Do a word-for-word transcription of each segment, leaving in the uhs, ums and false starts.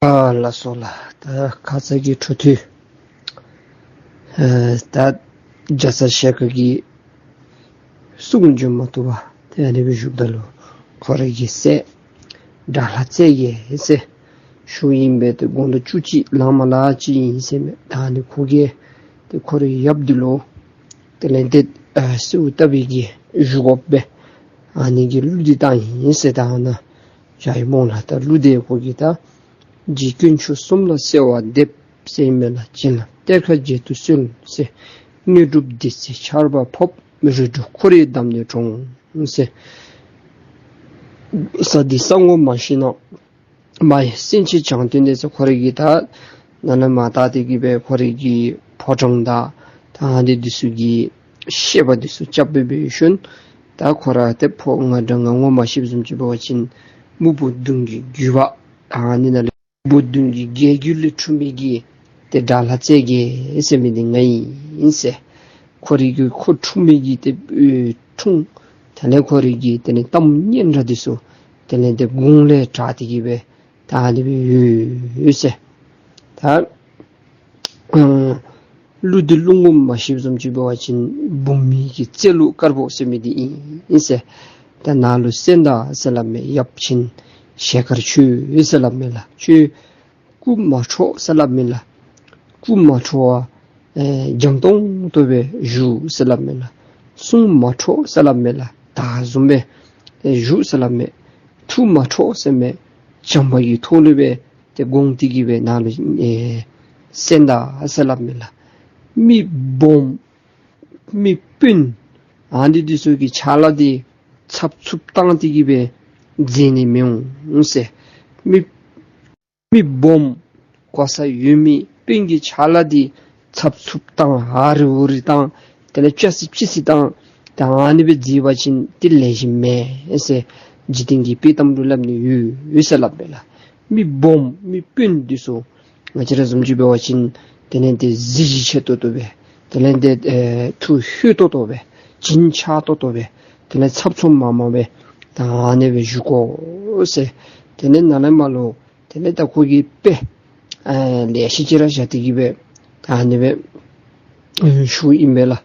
ཨ་ལགས་སོ་ལགས། ད་ཁ་ཙ་གི་འཕྲོ་མཐུད་ཨ་ད་རྒྱ་ཚ་ཞལ་དཀར་གྱི་གསུང་བརྗོད་མ་བཏུབ་པར་ཏེ་ཨ་ནི་སྦེ་བཞུགསཔ་ད་ལུ་ཁོ་རའི་གི་སྲས་དགྲ་ལྷ་རྩེ་རྒྱལ་ཟེར་ཞུཝ་ཨིན་པས། ཏེ་དགུང་ལོ་བཅུ་གཅིག་ལང་མ་ལང་ཅི་ཨིན་ཟེར་མས། ད་ཨ་ནི་ཁོ་གིས་ཏེ་ཁོ་རའི་ཡབ་འདི་ལུ་དེ་ལས་ཏེ་ཨ་གསོལཝ་བཏབ་པའི་གི་བཞུགས་དགོཔ་སྦེ་ཨ་ནི་གི་གླུ་འདི་བཏང་ཡི་ཟེར། ད་ཨ་ནཱ་བཞག་ཡི་སྨོ་ལགས། ད་གླུ་འདི་ཁོ་གིས་ད་རྗེ་དཀོན་མཆོག་གསུམ་ལ་གསོལ་བ་འདེབས་ཟེར་ཨིན་མས་ལགས། བྱིན་རླབས་གཏེར་ཁ་བརྗེད་དུ་གསོལ་ཟེར། དངོས་གྲུབ་བདེ་གསལ་ཆར་པ་ཕོབ། རིགས་དྲུག་འཁོར་བའི་འདམ་ནས་དྲོངས་ཟེར། ས་འདི་ས་ངོ་མ་ཤེས་ན། མ་ཡི་སེང་ཆེན་བྱང་སྟོན་ཏེ་ཟེར། ཁོ་རའི་གི་ད་ནཱ་ལས་མར་ད་དེ་གི་སྦེ་ཁོ་རའི་གི་ཕོ་བྲང་དང་ད་ཨ་ནི་འདི་ཚུ་གི་བཤད་པ་འདི་ཚུ་རྐྱབ་སྦེ་འབད་ཞིནམ་ད་ཁོ་ར་ཏེ་ཕོ་ང་འདྲ་ང་ངོ་མ་ཤེསཔ་བཟུམ་ཅིག་འབད་བ་ཅིན་སྨུག་པོ་གདོང་གི་རྒྱུད་པ་ད་ཨ་ནི་ནང་ལས་སྨུག་པོ་གདོང་གི་རྒྱལ་རྒྱུད་ལས་འཁྲུངས་མི་གི་ཏེ་དགྲ་ལྷ་རྩེ་རྒྱལ་ཟེར་མི་འདི་ང་ཨིན་ཟེར། ཁོ་རའི་གི་ཁོ་འཁྲུངས་མི་གི་ཏེ་ཨེ་འཁྲུངས་དེ་ལས་ཁོ་རའི་གི་དེ་ལས་གཏམ་སྙན་གྲགས་འདི་ཚུ་དེ་ལས་ཏེ་གུང་ལས་གྲགས་ཏེ་གི་སྦེ་ད་ཨ་ནི་སྦེ་ཡོད་ཟེར། ད་ཨ་གླུ་འདི་གླུ་ངོ་མ་ཤེསཔ་བཟུམ་ཅིག་འབད་བ་ཅིན་འབུམ་མི་གི་རྩེ་ལུ་དཀར་པོ་ཟེར་མི་འདི་ཨིན་ཟེར། ད་ནཱ་ལུ་གསན་ད་ཟེར་སླབ་མས། ཡབ་ཆེན་ཞལ་དཀར་ཁྱོད་ཟེར་སླབ་མས་ལགས། ཁྱོད་སྐུ་མ་འཕྲོག་ཟེར་སླབ་མས་ལགས། སྐུ་མ་འཕྲོག་པར་ཨེ་འཇམ་ཏོང་ཏོ་སྦེ་བཞུགས་ཟེར་སླབ་མས་ལགས། གསུང་མ་འཕྲོག་ཟེར་སླབ་མས་ལགས། ད་བཟུམ་སྦེ་ཨེ་བཞུགས་ཟེར་སླབ་མས། ཐུགས་མ་འཕྲོག་ཟེར་མས། བྱམས་པ་གི་ཐོག་ལུ་སྦེ་ཏེ་དགོངས་ཏེ་གི་སྦེ་ནཱ་ལུ་ཨེ་གསན་ད་ཟེར་སླབ་མས་ལགས། མི་སྦོམ་མི་དཔོན་ཨ་ནི་འདི་ཚུ་གི་ཕྱག་ལཱ་འདི་ཚབ་ཚུབ་བཏང་སྟེ་གི་སྦེ་མཛད་ནི་མི་འོང་ཟེར། མི་མི་སྦོམ་གོ་ས་ཡོད་མི་དཔོན་གྱི་ཕྱག་ལཱ་འདི་ཚབ་ཚུབ་བཏང་ཨ་རི་འུ་རི་བཏང་དེ་ལས་ཅ་སི་ཅི་སི་བཏང་ད་ཨ་ནི་སྦེ་མཛད་པ་ཅིན་ཏེ་ལེགས་ཤོམ་མེད་ཟེར་འཇིག་རྟེན་གྱི་དཔྱེ་གཏམ་ལུ་སླབ་ནི་ཡོད་ཟེར་སླབ་མས་ལགས། མི་སྦོམ་མི་དཔོན་འདི་ཚུ་ང་བཅས་ར་བཟུམ་ཅིག་འབད་བ་ཅིན་དེ་ལས་ཏེ་གཟི་བརྗིད་ཆེ་ཏོག་ཏོ་སྦེ་དེ་ལས་ཏེ་ཨེ་ཐུགས་ལྷོད་ཏོག་ཏོ་སྦེ་བྱིན་ཆགས་ཏོག་ཏོ་སྦེ་དེ་ལས་ཚབ་ཚུབ་མ་མང་སྦེ་ད་ཨ་ནི་སྦེ་བཞུགས་དགོ་ཟེར། དེ་ལས་ནཱ་ལས་མར་ལུ་དེ་ལས་ད་ཁོ་གིས་དཔེ་ཨེ་ལེ་ཤ་ཅིག་ར་བཞག་སྟེ་གི་སྦེ་ད་ཨ་ནི་སྦེ་ཨེ་ཞུཝ་ཨིན་པས་ལགས།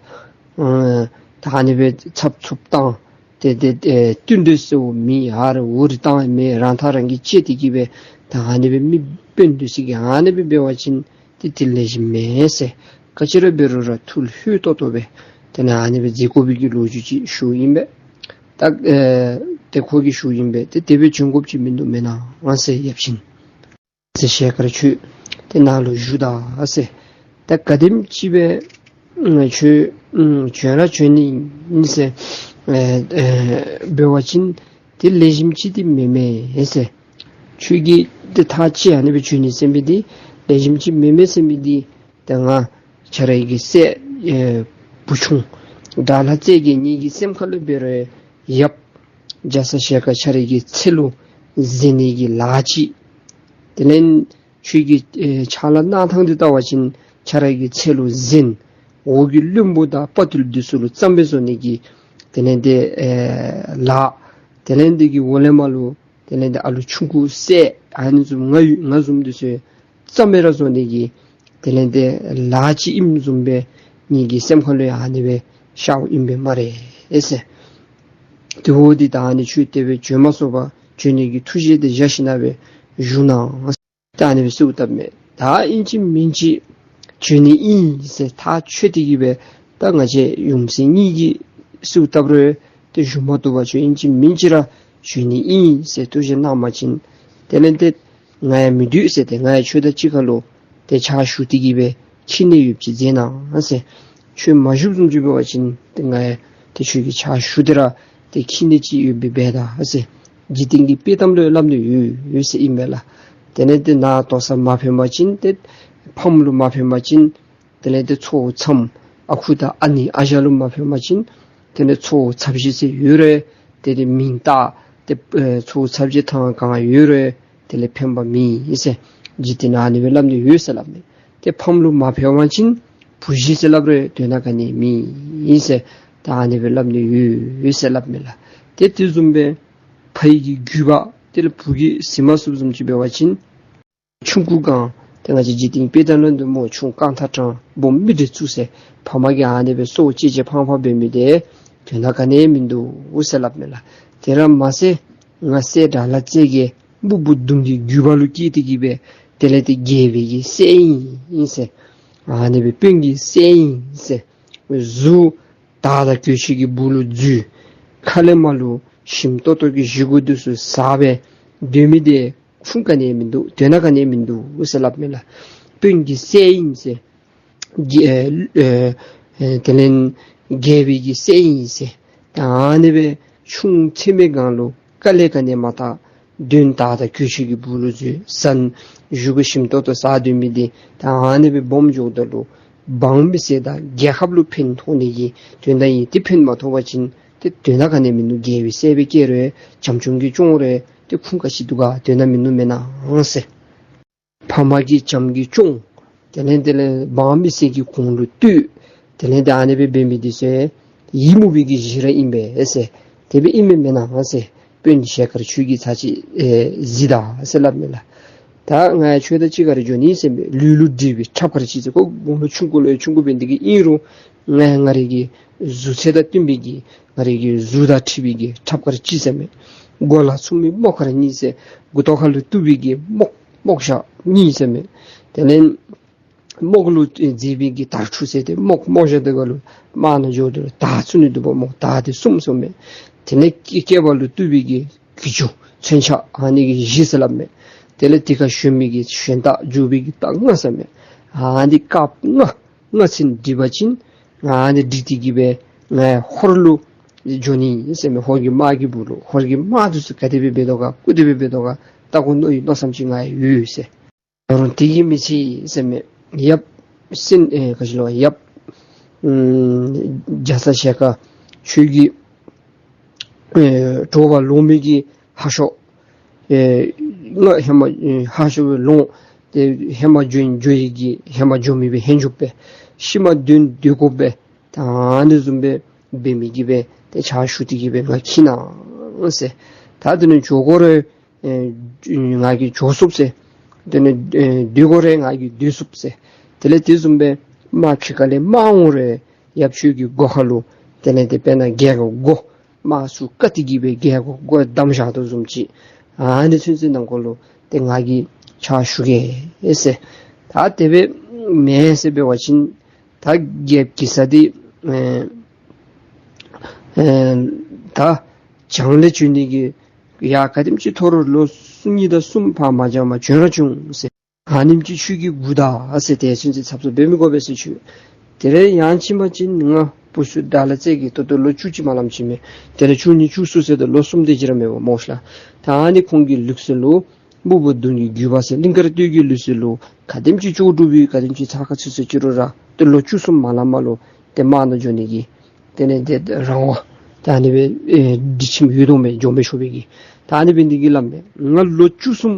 ཨེ་ད་ཨ་ནི་སྦེ་ཚབ་ཚུབ་བཏང་ཏེ་ཏེ་ཨེ་བསྟུན་གྲོས་ཟེརཝ་མེད། ཨ་རི་འུ་རི་བཏང་མེད། རང་ཐག་རང་གིས་བཅད་དེ་གི་སྦེ་ད་ཨ་ནི་སྦེ་མི་དཔོན་འདི་ཚུ་གིས་ཨ་ནི་སྦེ་འབད་བ་ཅིན་ཏེ་དེ་ལེགས་ཤོམ་མེད་ཟེར། ག་ཅི་ར་འབད་རུང་ར་ཐུགས་ལྷོད་ཏོག་ཏོ་སྦེ་དེ་ལས་ཨ་ནི་སྦེ་མཛད་དགོ་པའི་གི་ལོ་རྒྱུས་ཅིག་ཞུཝ་ཨིན་པས། ད་ཨེ་ཏེ་ཁོ་གིས་ཞུཝ་ཨིན་པས། ཏེ་དེ་སྦེ་བྱོན་དགོཔ་ཅིག་མིན་འདུག་མེན་ན་ཟེར། ཡབ་ཆེན་ཟེར་ཞལ་དཀར་ཁྱོད་ཏེ་ནཱ་ལུ་བཞུགས་ད་ཟེར། ད་ག་དེམ་ཅིག་སྦེ་ཁྱོད་བྱོན་ར་བྱོན་ནི་ཨིན་ཟེར་ཨེ་ཨེ་འབད་བ་ཅིན་ཏེ་ལེགས་ཤོམ་ཅིག་ཏེ་མེན་མས་ཟེར། ཁྱོད་ཀྱིས་ཏེ་ཐག་བཅད་ཨ་ནི་སྦེ་བྱོན་ནི་ཟེར་མི་འདི་ལེགས་ཤོམ་ཅིག་མེན་མས་ཟེར་མི་འདི་ཏེ་ང་ཁྱོད་རའི་གི་སྲས་ཨེ་བུ་ཆུང་དགྲ་ལྷ་རྩེ་རྒྱལ་ངེ་གི་སེམས་ཁ་ལུ་འབད་རུང་ཡབ་རྒྱ་ཚ་ཞལ་དཀར་ཁྱོད་རའི་གི་ཚལ་ལུ་གཟིམ་ནི་གི་ལཱ་ཅིག། དེ་ལས་ཁྱོད་ཀྱི་ཨེ་ཕྱག་ལཱ་གནང་ཐངས་འདི་བལྟ་བ་ཅིན་ཁྱོད་རའི་གི་ཚལ་ལུ་གཟིམ། འོག་གི་བློན་པོ་དང་དཔའ་ཐུལ་འདི་ཚུ་ལུ་རྩ་མེད་བཟོ་ནི་གི་དེ་ལས་ཏེ་ཨེ་ལཱ། དེ་ལས་འདི་གི་འོག་ལས་མར་ལུ་དེ་ལས་ཏེ་ཨ་ལུ་ཆུང་ཀུ་སྲས་ཨ་ནི་བཟུམ་ང་ཡོད་ང་བཟུམ་འདི་ཚུ་རྩ་མེད་ར་བཟོ་ནི་གི་དེ་ལས་ཏེ་ལཱ་ཅིག་ཨིནམ་བཟུམ་སྦེ་ངེ་གི་སེམས་ཁ་ལུ་ཡང་ཨ་ནི་སྦེ་ཤརཝ་ཨིན་པས་སྨ་རེ་ཟེར། དེ་འབདཝ་ད་ད་ཨ་ནི་ཁྱོད་དེ་སྦེ་བྱོན་མ་ཚུགས་པར་བྱོན་ནི་གི་ཐུགས་བཞེད་དེ་བཞག་ཞིནམ་སྦེ་བཞུགས་གནང་། ད་ཨ་ནི་སྦེ་གསོལཝ་བཏབ་མས། ད་ཨིན་ཅི་མིན་ཅི་བྱོན་ནི་ཨིན་ཟེར་ཐག་ཆོད་དེ་གི་སྦེ་ད་ང་བཅས་ཡུམ་སྲས་གཉིས་ཀྱིས་གསོལཝ་བཏབ་རུང་ཏེ་བཞུགས་མ་བཏུབ་པར་ཁྱོད་ཨིན་ཅི་མིན་ཅི་ར་བྱོན་ནི་ཨིན་ཟེར་ཐུགས་བཞེད་གནང་བ་ཅིན་དེ་ལས་ཏེ་ང་ཡང་མི་སྡོད་ཟེར། ཏེ་ང་ཡང་ཁྱོད་དང་གཅིག་ཁར་ལུ་ཏེ་ཕྱག་ཞུ་སྟེ་གི་སྦེ་འཁྱིད་ནི་ཡོདཔ་ཅིག་མཛད་གནང་ཟེར། ཁྱོད་མ་བཞུགསཔ་བཟུམ་ཅིག་འབད་བ་ཅིན་ཏེ་ང་ཡང་ཏེ་ཁྱོད་ཀྱི་ཕྱག་ཞུ་སྟེ་ར་ཏེ་འཁྱིད་ནི་ཅིག་ཡོདཔ་སྦེ་འབད་ད་ཟེར། འཇིག་རྟེན་གྱི་དཔྱེ་གཏམ་ལུ་སླབ་ནི་ཡོད་ཡོད་ཟེར་ཨིན་པས་ལགས། དེ་ལས་ཏེ་ནཱ་ལྟོ་ས་མ་ཕན་པ་ཅིན་ཏེ་ཕམ་ལུ་མ་ཕན་པ་ཅིན་དེ་ལས་ཏེ་ཚའོ་ཚམོ་ཨ་ཁུ་དང་ཨ་ནེ་ཨ་ཞང་ལུ་མ་ཕན་པ་ཅིན་དེ་ལས་ཚའོ་ཚབ་གཞི་ཟེར་ཡོད་རུང་དེ་ལས་མིང་བཏགས་ཏེ་ཨེ་ཚའོ་ཚབ་གཞི་ཐང་གང་ཡོད་རུང་དེ་ལས་ཕན་པ་མེད་ཟེར། འཇིག་རྟེན་ནང་ཨ་ནི་སྦེ་སླབ་ནི་ཡོད་ཟེར་སླབ་མས། ཏེ་ཕམ་ལུ་མ་ཕན་པ་ཅིན་བུ་གཞི་ཟེར་སླབ་རུང་དོན་དག་ག་ནི་མེད་ཟེར། ད་ཨ་ནི་སྦེ་སླབ་ནི་ཡོད་ཡོད་ཟེར་སླབ་མས་ལགས། ཏེ་དེ་བཟུམ་སྦེ་ཕ་ཡི་གི་རྒྱུད་པ་དེ་ལས་བུ་གིས་གཟིགས་མ་ཚུགསཔ་བཟུམ་ཅིག་འབད་བ་ཅིན་ ཆུང་ཀུ་གང་། ཏེ་ང་བཅས་འཇིག་རྟེན་དཔེ་གཏམ་ལུ་འདི་མོ་ཆུང་རྐང་ཐང་དྲང་སྦོམ་མི་འདྲ་ཚུ་ཟེར། ཕམ་གིས་ཨ་ནི་སྦེ་སྲོག་བཅད་བཅད་ཕངས་ཕངས་འབད་མི་འདི་དོན་དག་ག་ནི་མིན་འདུག་ཟེར་སླབ་མས་ལགས། དེ་ར་མ་ཚད་ང་སྲས་དགྲ་ལྷ་རྩེ་རྒྱལ་སྨུག་པོ་གདོང་གི་རྒྱུད་པ་ལུ་སྐྱེས་ཏེ་གི་སྦེ་དེ་ལས་ཏེ་རྒྱལ་པོའི་གི་སྲས་ཨིན་ཟེར། ཨ་ནི་སྦེ་དཔོན་གྱི་སྲས་ཨིན་ཟེར། གཟུགས་དར་དང་གོས་ཆེན་གྱི་སྦུག་ལུ་འཛུལ། ཁ་ལས་མར་ལུ་ཞིམ་ཏོག་ཏོ་གི་བཞེས་སྒོ་འདི་ཚུ་བཟའ་སྦེ་སྡོད་མི་འདི་ཁུངས་ག་ནི་མིན་འདུག། དོན་དག་ག་ནི་མིན་འདུག་ཟེར་སླབ་མས་ལགས། དཔོན་གྱི་སྲས་ཨིན་ཟེར། རྒྱལ་ཨེ་ཨེ་དེ་ལས་རྒྱལ་པོའི་གི་སྲས་ཨིན་ཟེར། ད་ཨ་ནི་སྦེ་ཆུང་ཚད་མའི་སྒང་ལུ་དཀའ་ལས་ག་ནི་མ་ཐོབ། གདོང་དར་དང་གོས་ཆེན་གྱི་སྦུག་ལུ་འཛུལ། ཟ་བཞེས་སྒོ་ཞིམ་ཏོག་ཏོ་བཟའ་སྡོད་མི་འདི་ད་ཨ་ནི་སྦེ་སྦོམ་འགྱོཝ་ད་ལུ་འབངས་མི་སེར་དང་རྒྱལ་ཁབ་ལུ་ཕན་ཐོགས་ནི་གི་དོན་དག་ཨིན། ཏེ་ཕན་མ་ཐོགས་པ་ཅིན་ཏེ་དོན་དག་ག་ནི་མིན་འདུག། རྒྱལ་པོའི་སྲས་སྦེ་སྐྱེས་རུང་བྱམས་སྐྱོང་གིས་སྐྱོང་རུང་ཏེ་ཁུངས་ག་ཅི་འདུག་ག། དོན་དག་མིན་འདུག་མེན་ན་ཟེར། ཕམ་གིས་བྱམས་ཀྱིས་སྐྱོང་། དེ་ལས་དེ་ལས་འབངས་མི་སེར་གྱིས་གོང་ལུ་བསྟོད། དེ་ལས་ཏེ་ཨ་ནི་སྦེ་འབད་མི་འདི་ཚུ་ཡིད་མུག་པའི་གི་གཞི་ར་ཨིན་པས་ཟེར། དེ་སྦེ་ཨིན་མས་མེན་ན་ཟེར། དཔོན་ཞལ་དཀར་ཁྱོད་ཀྱིས་ཚར་གཅིག་ཨེ་གཟིགས་དང་ཟེར་སླབ་མས་ལགས། ད་ང་ཁྱོད་དང་གཅིག་ཁར་འགྱོ་ནི་ཟེར་མས། ལུས་ལུ་འདྲིས་པའི་ཁྲབ་དཀར་ཅིག་ཟེར། ཁོ་དགུང་ལོ་ཆུང་ཀུ་ལུ་ཆུང་ཀུ་འབད་ནི་འདི་གིས་ཨིན་རུང་ང་ང་རའི་གི་གཟུགས་ཚད་དང་བསྟུན་པའི་གི་ང་རའི་གི་གཟུགས་དང་འཁྲིལ་བའི་གི་ཁྲབ་དཀར་གཅིག་ཟེར་མས། མགུ་ལ་ཚུགས་མི་རྨོག་དཀར་གཉིས་ཟེར། མགུ་ཏོ་ཁ་ལུ་བཏུབ་པའི་གི་རྨོག་རྨོག་ཞྭ་གཉིས་ཟེར་མས། དེ་ལས་རྨོག་ལུ་མཛེས་པའི་གི་དར་ཕྲུག་ཟེར། ཏེ་རྨོག་རྨོག་ཞྭ་འདི་ག་ལུ་དམག་ནང་འགྱོཝ་ད་ལུ་དར་ཚུ་ནི་འདུག་པ་སྨོ། དར་འདི་གསུམ་ཟེར་མས། དེ་ལས་སྐེ་སྐེད་པ་ལུ་བཏུབ་པའི་གི་གྱི་ཅུང་མཚོན་ཆ་ཨ་ནི་གི་བཞི་ཟེར་སླབ་མས། དེ་ལས་དེ་ཁར་ཞོན་མི་གི་ཞོན་རྟ་རྒྱུག་པའི་གི་རྟ་ལྔ་ཟེར་མས། ཨ་ནི་སྐབས་ལྔ་ལྔ་ཚན་འགྲིག་པ་ཅིན་ང་ཨ་ནི་འགྲིག་སྟེ་གི་སྦེ་ང་ཧོར་ལུ་འགྱོ་ནི་ཟེར་མས། ཧོར་གྱི་དམག་གི་སྦུག་ལུ། ཧོར་གྱི་དམག་འདི་ཚུ་ག་དེ་སྦེ་འབད་དོ་ག་ག་དེ་སྦེ་འབད་དོ་ག་བལྟ་དགོ་མནོ་བའི་མནོ་བསམ་ཅིག་ང་ཡོད་ཟེར། ད་རུང་དེ་གིས་མི་ཚད་ཟེར་མས། ཡབ་སྲིན་ཨེ་ག་ཅི་ལོ་ཡབ་ཨམ་རྒྱ་ཚ་ཞལ་དཀར་ཁྱོད་ཀྱི་ཨེ་དྲོ་པ་ལོང་མི་གི་ཧ་ཤོ་ཨེ་ང་ཧེ་མ་ཨེ་ཧ་ཤོ་སྦེ་ལོང་། ཏེ་ཧེ་མ་འགྱོ་འགྱོ་ཡི་གི་ཧེ་མ་འགྱོ་མི་སྦེ་ཧེ་འགྱོ་བས། ཤུལ་མ་དོན་འདི་དགོ་པས། ད་ཨ་ནི་བཟུམ་སྦེ་འབད་མི་གིས་སྦེ་ཏེ་ཕྱག་ཞུ་སྟེ་གི་སྦེ་ང་འཁྱིད་གནང་ཟེར། ད་དེ་ནི་འགྱོ་དགོ་རུང་ཨེ་ང་གིས་འགྱོ་ཚུགས་ཟེར། དེ་ནི་ཨེ་སྡོད་དགོ་རུང་ང་གིས་སྡོད་ཚུགས་ཟེར། དེ་ལས་དེ་བཟུམ་སྦེ་དམག་ཕྱི་ཁ་ལས་མར་འོང་རུང་ཡབ་ཁྱོད་ཀྱི་སྒོ་ཁ་ལུ་དེ་ལས་ཏེ་དཔེར་ན་རྒྱལ་ཁབ་སྒོ་དམག་ཚུ་བཀག་སྟེ་གི་སྦེ་རྒྱལ་ཁབ་སྒོ་བསྡམས་བཞག་དོ་བཟུམ་ཅིག་ཨ་ནི་ཚུན་ཚོད་ནང་འཁོད་ལུ་ཏེ་ང་གིས་ཕྱག་ཞུ་གེ་ཟེར། ད་དེ་སྦེ་མེན་ཟེར་འབད་བ་ཅིན་ད་རྒྱལཔོ་གེ་སར་འདི་ཨེ་ཨེ་ད་བྱང་ལས་བྱོན་ནི་གི་ཡར་ག་དེམ་ཅིག་འཐོར་རུང་ལོ་གསུམ་གཉིས་དང་གསུམ་ཕར་མ་འགྱངས་པར་བྱོན་ར་བྱུང་ཟེར། ཨ་ནེམ་ཅིག་ཁྱོད་ཀྱིས་སྒུག་ད་ཟེར། དེ་ཚུན་ཚོད་ཚབ་ཚུབ་འབད་མི་དགོ་པས་ཟེར་ཁྱོད། དེ་ལས་ཡང་ཕྱི་མ་ཅིག་ང་བུ་ཚུ་དགྲ་ལྷ་རྩེ་རྒྱལ་ད་ལྟོ་ལོ་བཅུ་གཅིག་མ་ལངམ་ཅིག་མས། དེ་ལས་བཅུ་གཉིས་བཅུ་གསུམ་ཟེར་ད་ལོ་གསུམ་དེ་ཅིག་ར་མེད་པ་སྨོ་ཤ་ལགས། ད་ཨ་ནི་ཁོང་གི་ལུགས་སྲོལ་ལུ་སྨུག་པོ་གདོང་གི་རྒྱུད་པ་ཟེར་གླིང་དཀར་སྟོད་ཀྱི་ལུགས་སྲོལ་ལུ་ག་དེམ་ཅིག་ལྕོགས་གྲུབ་པའི་ག་དེམ་ཅིག་ཚ་ཁ་ཚུད་ཚུད་ཅིག་རུང་ར་ད་ལོ་བཅུ་གསུམ་མ་ལངམ་ལུ་ཏེ་དམག་ནང་འགྱོ་ནི་གི་དེ་ལས་ཏེ་རང་དབང་ད་ཨ་ནི་སྦེ་ཨེ་སྒྲིག་ཁྲིམས་ཡོད་དོ་མས། འགྱོ་མི་ཆོག་པའི་གི། ད་ཨ་ནི་སྦེ་འདི་གིས་སླབ་མས། ང་ལོ་བཅུ་གསུམ་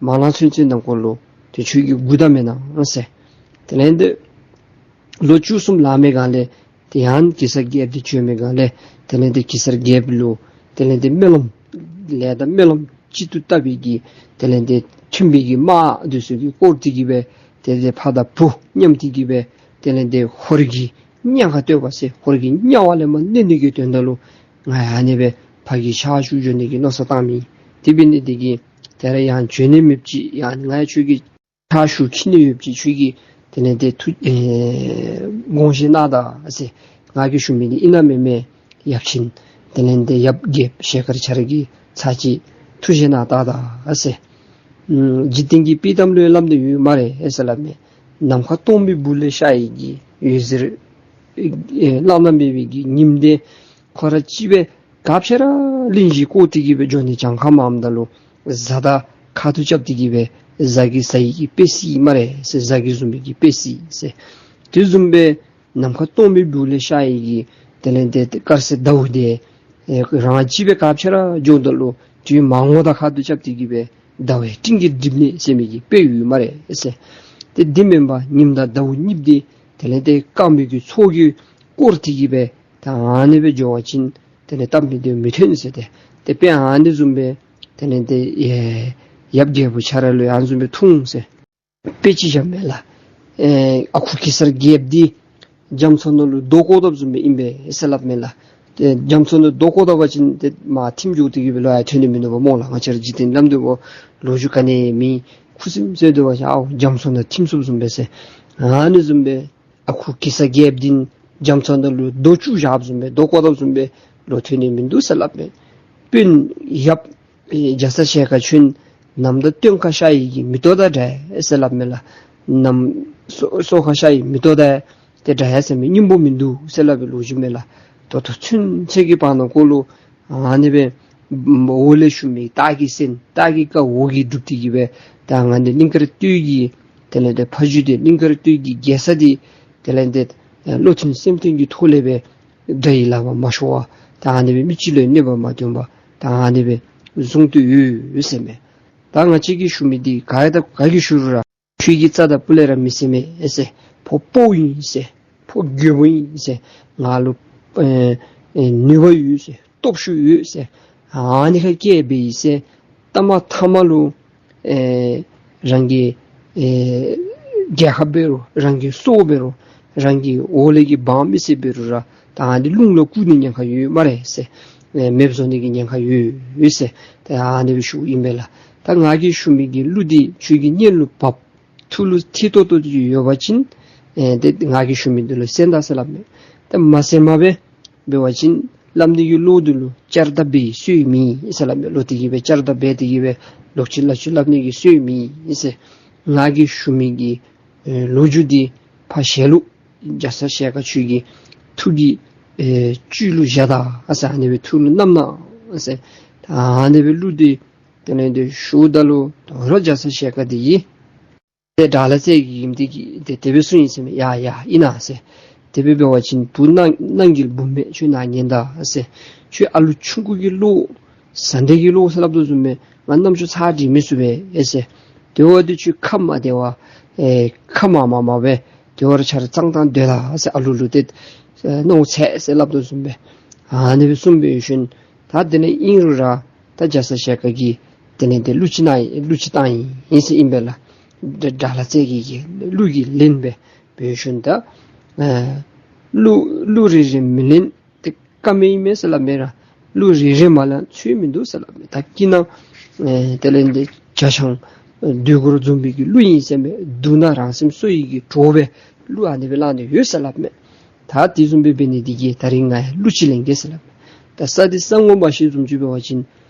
མ་ལང་ཚུན་ཚོད་ནང་འཁོད་ལུ་ཏེ་ཁྱོད་ཀྱིས་སྒུག་ད་མེན་ན་ཟེར། དེ་ལས་ཏེ་ལོ་བཅུ་གསུམ་ལང་མི་སྒང་ལས་ཏེ་ཡང་གེ་སར་རྒྱལཔོ་འདི་བྱོན་མི་སྒང་ལས་དེ་ལས་ཏེ་གེ་སར་རྒྱལཔོ་ལུ་དེ་ལས་ཏེ་སྨོན་ལམ་ལས་དང་སྨོན་ལམ་གཅིག་ཏུ་བཏབ་པའི་གི་དེ་ལས་ཏེ་མཐུན་པའི་གི་དམག་འདི་ཚུ་གིས་བསྐོར་ཏེ་གི་སྦེ་དེ་ལས་ཕ་དང་བུ་མཉམ་སྟེ་གི་སྦེ་དེ་ལས་ཏེ་ཧོར་གྱི་གཉའ་ཁ་བཏོད་པ་ཟེར་ཧོར་གྱི་གཉའ་བ་ལས་མར་གནོན་ནི་གི་དོན་དག་ལུ་ང་ཡང་ཨ་ནི་སྦེ་ཕ་གི་ཕྱག་ཞུ་འགྱོ་ནི་གི་མནོ་བསམ་བཏང་མི། དེ་འབད་ནི་འདི་གིས་ད་རེས་ཡང་བྱོན་ནི་མེདཔ་ཅིག་ཡང་ང་ཁྱོད་ཀྱི་ཕྱག་ཞུ་འཁྱིད་ནི་ཡོདཔ་ཅིག་ཁྱོད་ཀྱིས་དེ་ལས་ཏེ་ཐུགས་ཨེ་དགོངས་བཞེས་གནང་ད་ཟེར། ང་གིས་ཞུ་མི་འདི་ཨིན་ན་མེན་མས། ཡབ་ཆེན་དེ་ལས་ཏེ་ཡབ་རྒྱལཔོ་ཞལ་དཀར་ཁྱོད་ར་གིས་ཚར་གཅིག་ཐུགས་བཞེས་གནང་ད་ད་ཟེར། ཨམ་འཇིག་རྟེན་གྱི་དཔྱེ་གཏམ་ལུ་སླབ་སྟེ་ཡོད་སྨ་རེ་ཟེར་སླབ་མས། ནམ་མཁའ་སྟོང་པའི་སྦུག་ལས་ཤར་ཡི་གི་འོད་ཟེར། ཨེ་བླ་ན་མེད་པའི་གི་ཉིམ་འདི་ཁོ་ར་གཅིག་སྦེ་ག་ཅི་ར་གླིང་བཞི་བསྐོར་ཏེ་གི་སྦེ་འགྱོ་ནི་གྱངས་ཁ་མངམ་ད་ལུ་གཟའ་དང་ཁ་ཐུག་རྐྱབ་སྟེ་གི་སྦེ་གཟའ་གིས་ཟ་ཡི་གི་དཔེ་སྲིད་སྨ་རེ་ཟེར། གཟའ་གིས་བཟུང་བའི་གི་དཔེ་སྲིད་ཟེར། དེ་བཟུམ་སྦེ་ནམ་མཁའ་སྟོང་པའི་སྦུག་ལས་ཤར་ཡི་གི་དེ་ལས་ཏེ་དཀར་གསལ་ཟླཝ་འདི་ཨེ་རང་གཅིག་སྦེ་ག་ཅི་ར་འགྱོཝ་ད་ལུ་དུས་མ་འོངས་དང་ཁ་ཐུག་རྐྱབ་སྟེ་གི་སྦེ་ཟླ་བའི་སྤྲིན་གྱིས་བསྒྲིབས་ནི་ཟེར་མི་གི་དཔེ་ཡོད་སྨ་རེ་ཟེར། ཏེ་འདི་མེན་པར་ཉིམ་དང་ཟླཝ་གཉིས་འདི་དེ་ལས་ཏེ་སྐརམ་གྱི་ཚོགས་ཀྱིས་བསྐོར་ཏེ་གི་སྦེ་ད་ཨ་ནི་སྦེ་འགྱོ་བ་ཅིན་དེ་ལས་སྟབས་མི་བདེཝ་མི་ཐོན་ཟེར་ཏེ། ཏེ་དཔེ་ཨ་ནི་བཟུམ་སྦེ་དེ་ལས་ཏེ་ཨེ་ ཡབ་རྒྱལ་པོ་ཁྱོད་ར་ལུ་ཡང་བཟུམ་སྦེ་ཐུང་ཟེར། དཔེ་ཅིག་བཞགཔ་མས་ལགས། ཨེ་ཨ་ཁུ་གེ་སར་རྒྱལཔོ་འདི་རྒྱ་མཚོ་ནང་ལུ་རྡོ་བརྐོ་དཔ་བཟུམ་སྦེ་ཨིན་པས་ཟེར་སླབ་མས་ལགས། ཏེ་རྒྱ་མཚོ་ནང་རྡོ་བརྐོ་ད་པ་ཅིན་ཏེ་མར་ཐིམ་འགྱོ་སྟེ་གི་སྦེ་ལོག་ཡར་ཐོན་ནི་མིན་འདུག་པ་སྨོ་ལགས། ང་བཅས་ར་འཇིག་རྟེན་ལམ་འདི་འབདཝ་ལོ་རྒྱུས་ག་ནི་མེད། ཁུ་སིམ་སིམ་སྡོད་པ་ཅིན་ཨའོ་རྒྱ་མཚོ་ནང་ཐིམ་སོངམ་བཟུམ་སྦེ་ཟེར། ཨ་ནི་བཟུམ་སྦེ་ཨ་ཁུ་གེ་སར་རྒྱལཔོ་འདི་རྒྱ་མཚོ་ནང་ལུ་རྡོ་བཅུག་བཞགཔ་བཟུམ་སྦེ་རྡོ་བརྐོ་དཔ་བཟུམ་སྦེ་ལོག་ཐོན་ནི་མིན་འདུག་ཟེར་སླབ་མས། དཔོན་ཡབ་ཨེ་རྒྱ་ཚ་ཞལ་དཀར་ཁྱོད་ནམ་ཟླ་སྟོན་ཁ་ཤར་ཡི་གི་མེ་ཏོག་དང་འདྲ་ཟེར་སླབ་མས་ལགས། ནམ་སོ་སོ་ཁ་ཤར་ཡི་མེ་ཏོག་དང་ཏེ་འདྲ་ཡ་ཟེར་མི་སྙིང་པོ་མིན་འདུག་ཟེར་སླབ་པའི་ལོ་རྒྱུས་མས་ལགས། ད་ལྟོ་ཚུན་ཚོད་ཀྱི་བར་ན་ཁོ་ལུ་ཨ་ནི་སྦེ་འོག་ལས་ཞུ་མི་སྟག་གི་སེང་སྟག་གི་བཀའ་འོག་གིས་སྒྲུབ་སྟེ་གི་སྦེ་ད་ང་འདི་གླིང་དཀར་སྟོད་ཀྱི་དེ་ལས་ཏེ་ཕ་ཇོ་འདི་གླིང་དཀར་སྟོད་ཀྱི་རྒྱལ་ས་འདི་དེ་ལས་ཏེ་བློ་མཐུན་སེམས་མཐུན་གྱི་ཐོག་ལས་སྦེ་དགྲ་ཡི་ལག་པར་མ་ཤོར་བར་ད་ཨ་ནི་སྦེ་མི་གཅིག་ལུ་གནོད་པ་མ་བཏང་བར་ད་ཨ་ནི་སྦེ་བཟུང་དོ་ཡོད་ཟེར་མས། ད་ང་བཅས་ཀྱིས་ཞུ་མི་འདི་ག་ཡང་ད་ག་གིས་ཞུ་རུང་ར་ཁྱོད་ཀྱིས་རྩ་དང་སྤུ་ལས་ར་མི་ཟེར་མས་ཨེ་ཟེར། ཕོ་དཔའ་བོ་ཨིན་ཟེར། ཕོ་རྒོད་པོ་ཨིན་ཟེར། ང་ལུ་ཨེ་ཨེ་ནུས་པ་ཡོད་ཟེར། སྟོབས་ཤུགས་ཡོད་ཟེར། ཨ་ནི་ཁར་སྐྱེས་པའི་ཟེར། ད་མ་ཐ་མ་ལུ་ཨེ་རང་གི་ཨེ་རྒྱལ་ཁབ་འབད་རུང་རང་གི་སྲོག་འབད་རུང་རང་གི་འོག་ལས་ཀྱི་འབངས་མི་སེར་འབད་རུང་ར་ད་ཨ་ནི་རླུང་ལུ་བསྐུར་ནི་ཉེན་ཁ་ཡོད་སྨ་རེ་ཟེར། ཨེ་མེདཔ་བཟོ་ནི་གི་ཉེན་ཁ་ཡོད་ཟེར། ད་ཨ་ནི་སྦེ་ཞུཝ་ཨིན་པས་ལགས། ད་ང་གིས་ཞུ་མི་གི་གླུ་འདི་ཁྱོད་ཀྱི་སྙན་ལུ་བབས། ཐུགས་ལུ་ཐིག་ཏོག་ཏོ་ཅིག་ཡོད་པ་ཅིན་ཨེ་ཏེ་ང་གིས་ཞུ་མི་འདི་ལུ་གསན་ད་ཟེར་སླབ་མས། ད་མ་གསན་པར་སྦེ་འབད་བ་ཅིན་བླམ་འདི་གི་བློ་འདི་ལུ་བསྐྱར་ལྡབ་འབད་སྲོལ་མེད་ཟེར་སླབ་མས། ལོག་སྟེ་གི་སྦེ་བསྐྱར་ལྡབ་འབད་དེ་གི་སྦེ་ལོག་ཅི་ལ་ཅི་སླབ་ནི་གི་སྲོལ་མེད་ཟེར། ང་གིས་ཞུ་མི་གི་ཨེ་ལོ་རྒྱུས་འདི་ཕར་ཞལ་ལུ་རྒྱ་ཚ་ཞལ་དཀར་ཁྱོད་ཀྱི་ཐུགས་ཀྱི་ཨེ་བཅུད་ལུ་བཞག་ད་ཟེར། ཨ་ནི་སྦེ་ཐུགས་ལུ་བསྣམས་ན་ཟེར། ཨ་ནི་སྦེ་གླུ་འདི་དེ་ལས་ཏེ་ཞུཝ་ད་ལུ་དོ་རུང་རྒྱ་ཚ་ཞལ་དཀར་འདི་གིས་ཏེ་དགྲ་ལྷ་རྩེ་རྒྱལ་གྱིས་ཏེ་དེ་སྦེ་གསུངས་ཡི་ཟེར་མས། ཡ་ཡ་ཨིན་ན་ཟེར། དེ་སྦེ་འབད་བ་ཅིན་བུ་ནང་ནང་གི་བུམོ་ཁྱོད་ནཱ་ཉན་ད་ཟེར། ཁྱོད་ཨ་ལུ་ཆུང་ཀུ་གི་བློ་ཟ་འདྲེ་གི་བློ་ཟེར་སླབ་དོ་བཟུམ་སྦེ་ང་རྣམ་ཅོ་ཚར་སྒྲིག་མི་ཚུགས་པས་ཨེ་ཟེར། དེ་འབདཝ་ད་ཁྱོད་ཁ་མ་བདེ་བར་ཨེ་ཁ་མ་མ་མ་སྦེ་དེ་བར་ཆ་ར་གཙང་ཏང་སྡོད་ད་ཟེར། ཨ་ལུ་ལུ་ཏེ་མནོ་ཚད་ཟེར་སླབ་དོ་བཟུམ་སྦེ་ཨ་ནི་སྦེ་གསུངས་པའི་ཤུལ་ད་དེ་ལས་ཨིན་རུང་ར་ད་རྒྱ་ཚ་ཞལ་དཀར་གྱིས་དེ་ལས་ཏེ་གླུ་ཅིག་གནང་ཡི་གླུ་ཅིག་བཏང་ཡི་ཟེར་ཨིན་པས་ལགས། དགྲ་ལྷ་རྩེ་རྒྱལ་གྱི་གླུ་གིས་ལེན་སྦེ་འབད་ཤུལ་ད་ཨ་གླུ་གླུ་རེ་རེ་མི་ལེན་ཏེ་བཀའ་མེད་ཨིན་མས་ཟེར་སླབ་མས་ར། གླུ་རེ་རེ་མ་ལེན་ཚུལ་མིན་འདུག་ཟེར་སླབ་མས། ད་སྐྱིད་ན་ཨེ་དེ་ལས་ཏེ་བྱ་ཆང་ཨེ་འདོད་རྒུར་འཛོམས་པའི་གི་གླུ་ཨིན་ཟེར་མས། སྡུག་ན་རང་སེམས་གསོ་ཡི་གི་གྲོགས་པའི་གླུ་ཨ་ནི་སྦེ་བླངས་ཏེ་ཡོད་ཟེར་སླབ་མས། ད་དེ་བཟུམ་སྦེ་འབད་ནི་འདི་གིས་ད་རིས་ང་ཡང་གླུ་ཅིག་ལེན་གེ་ཟེར་སླབ་མས། ད་ས་འདི་ས་ངོ་མ་ཤེས་བཟུམ་ཅིག་འབད་བ་ཅིན་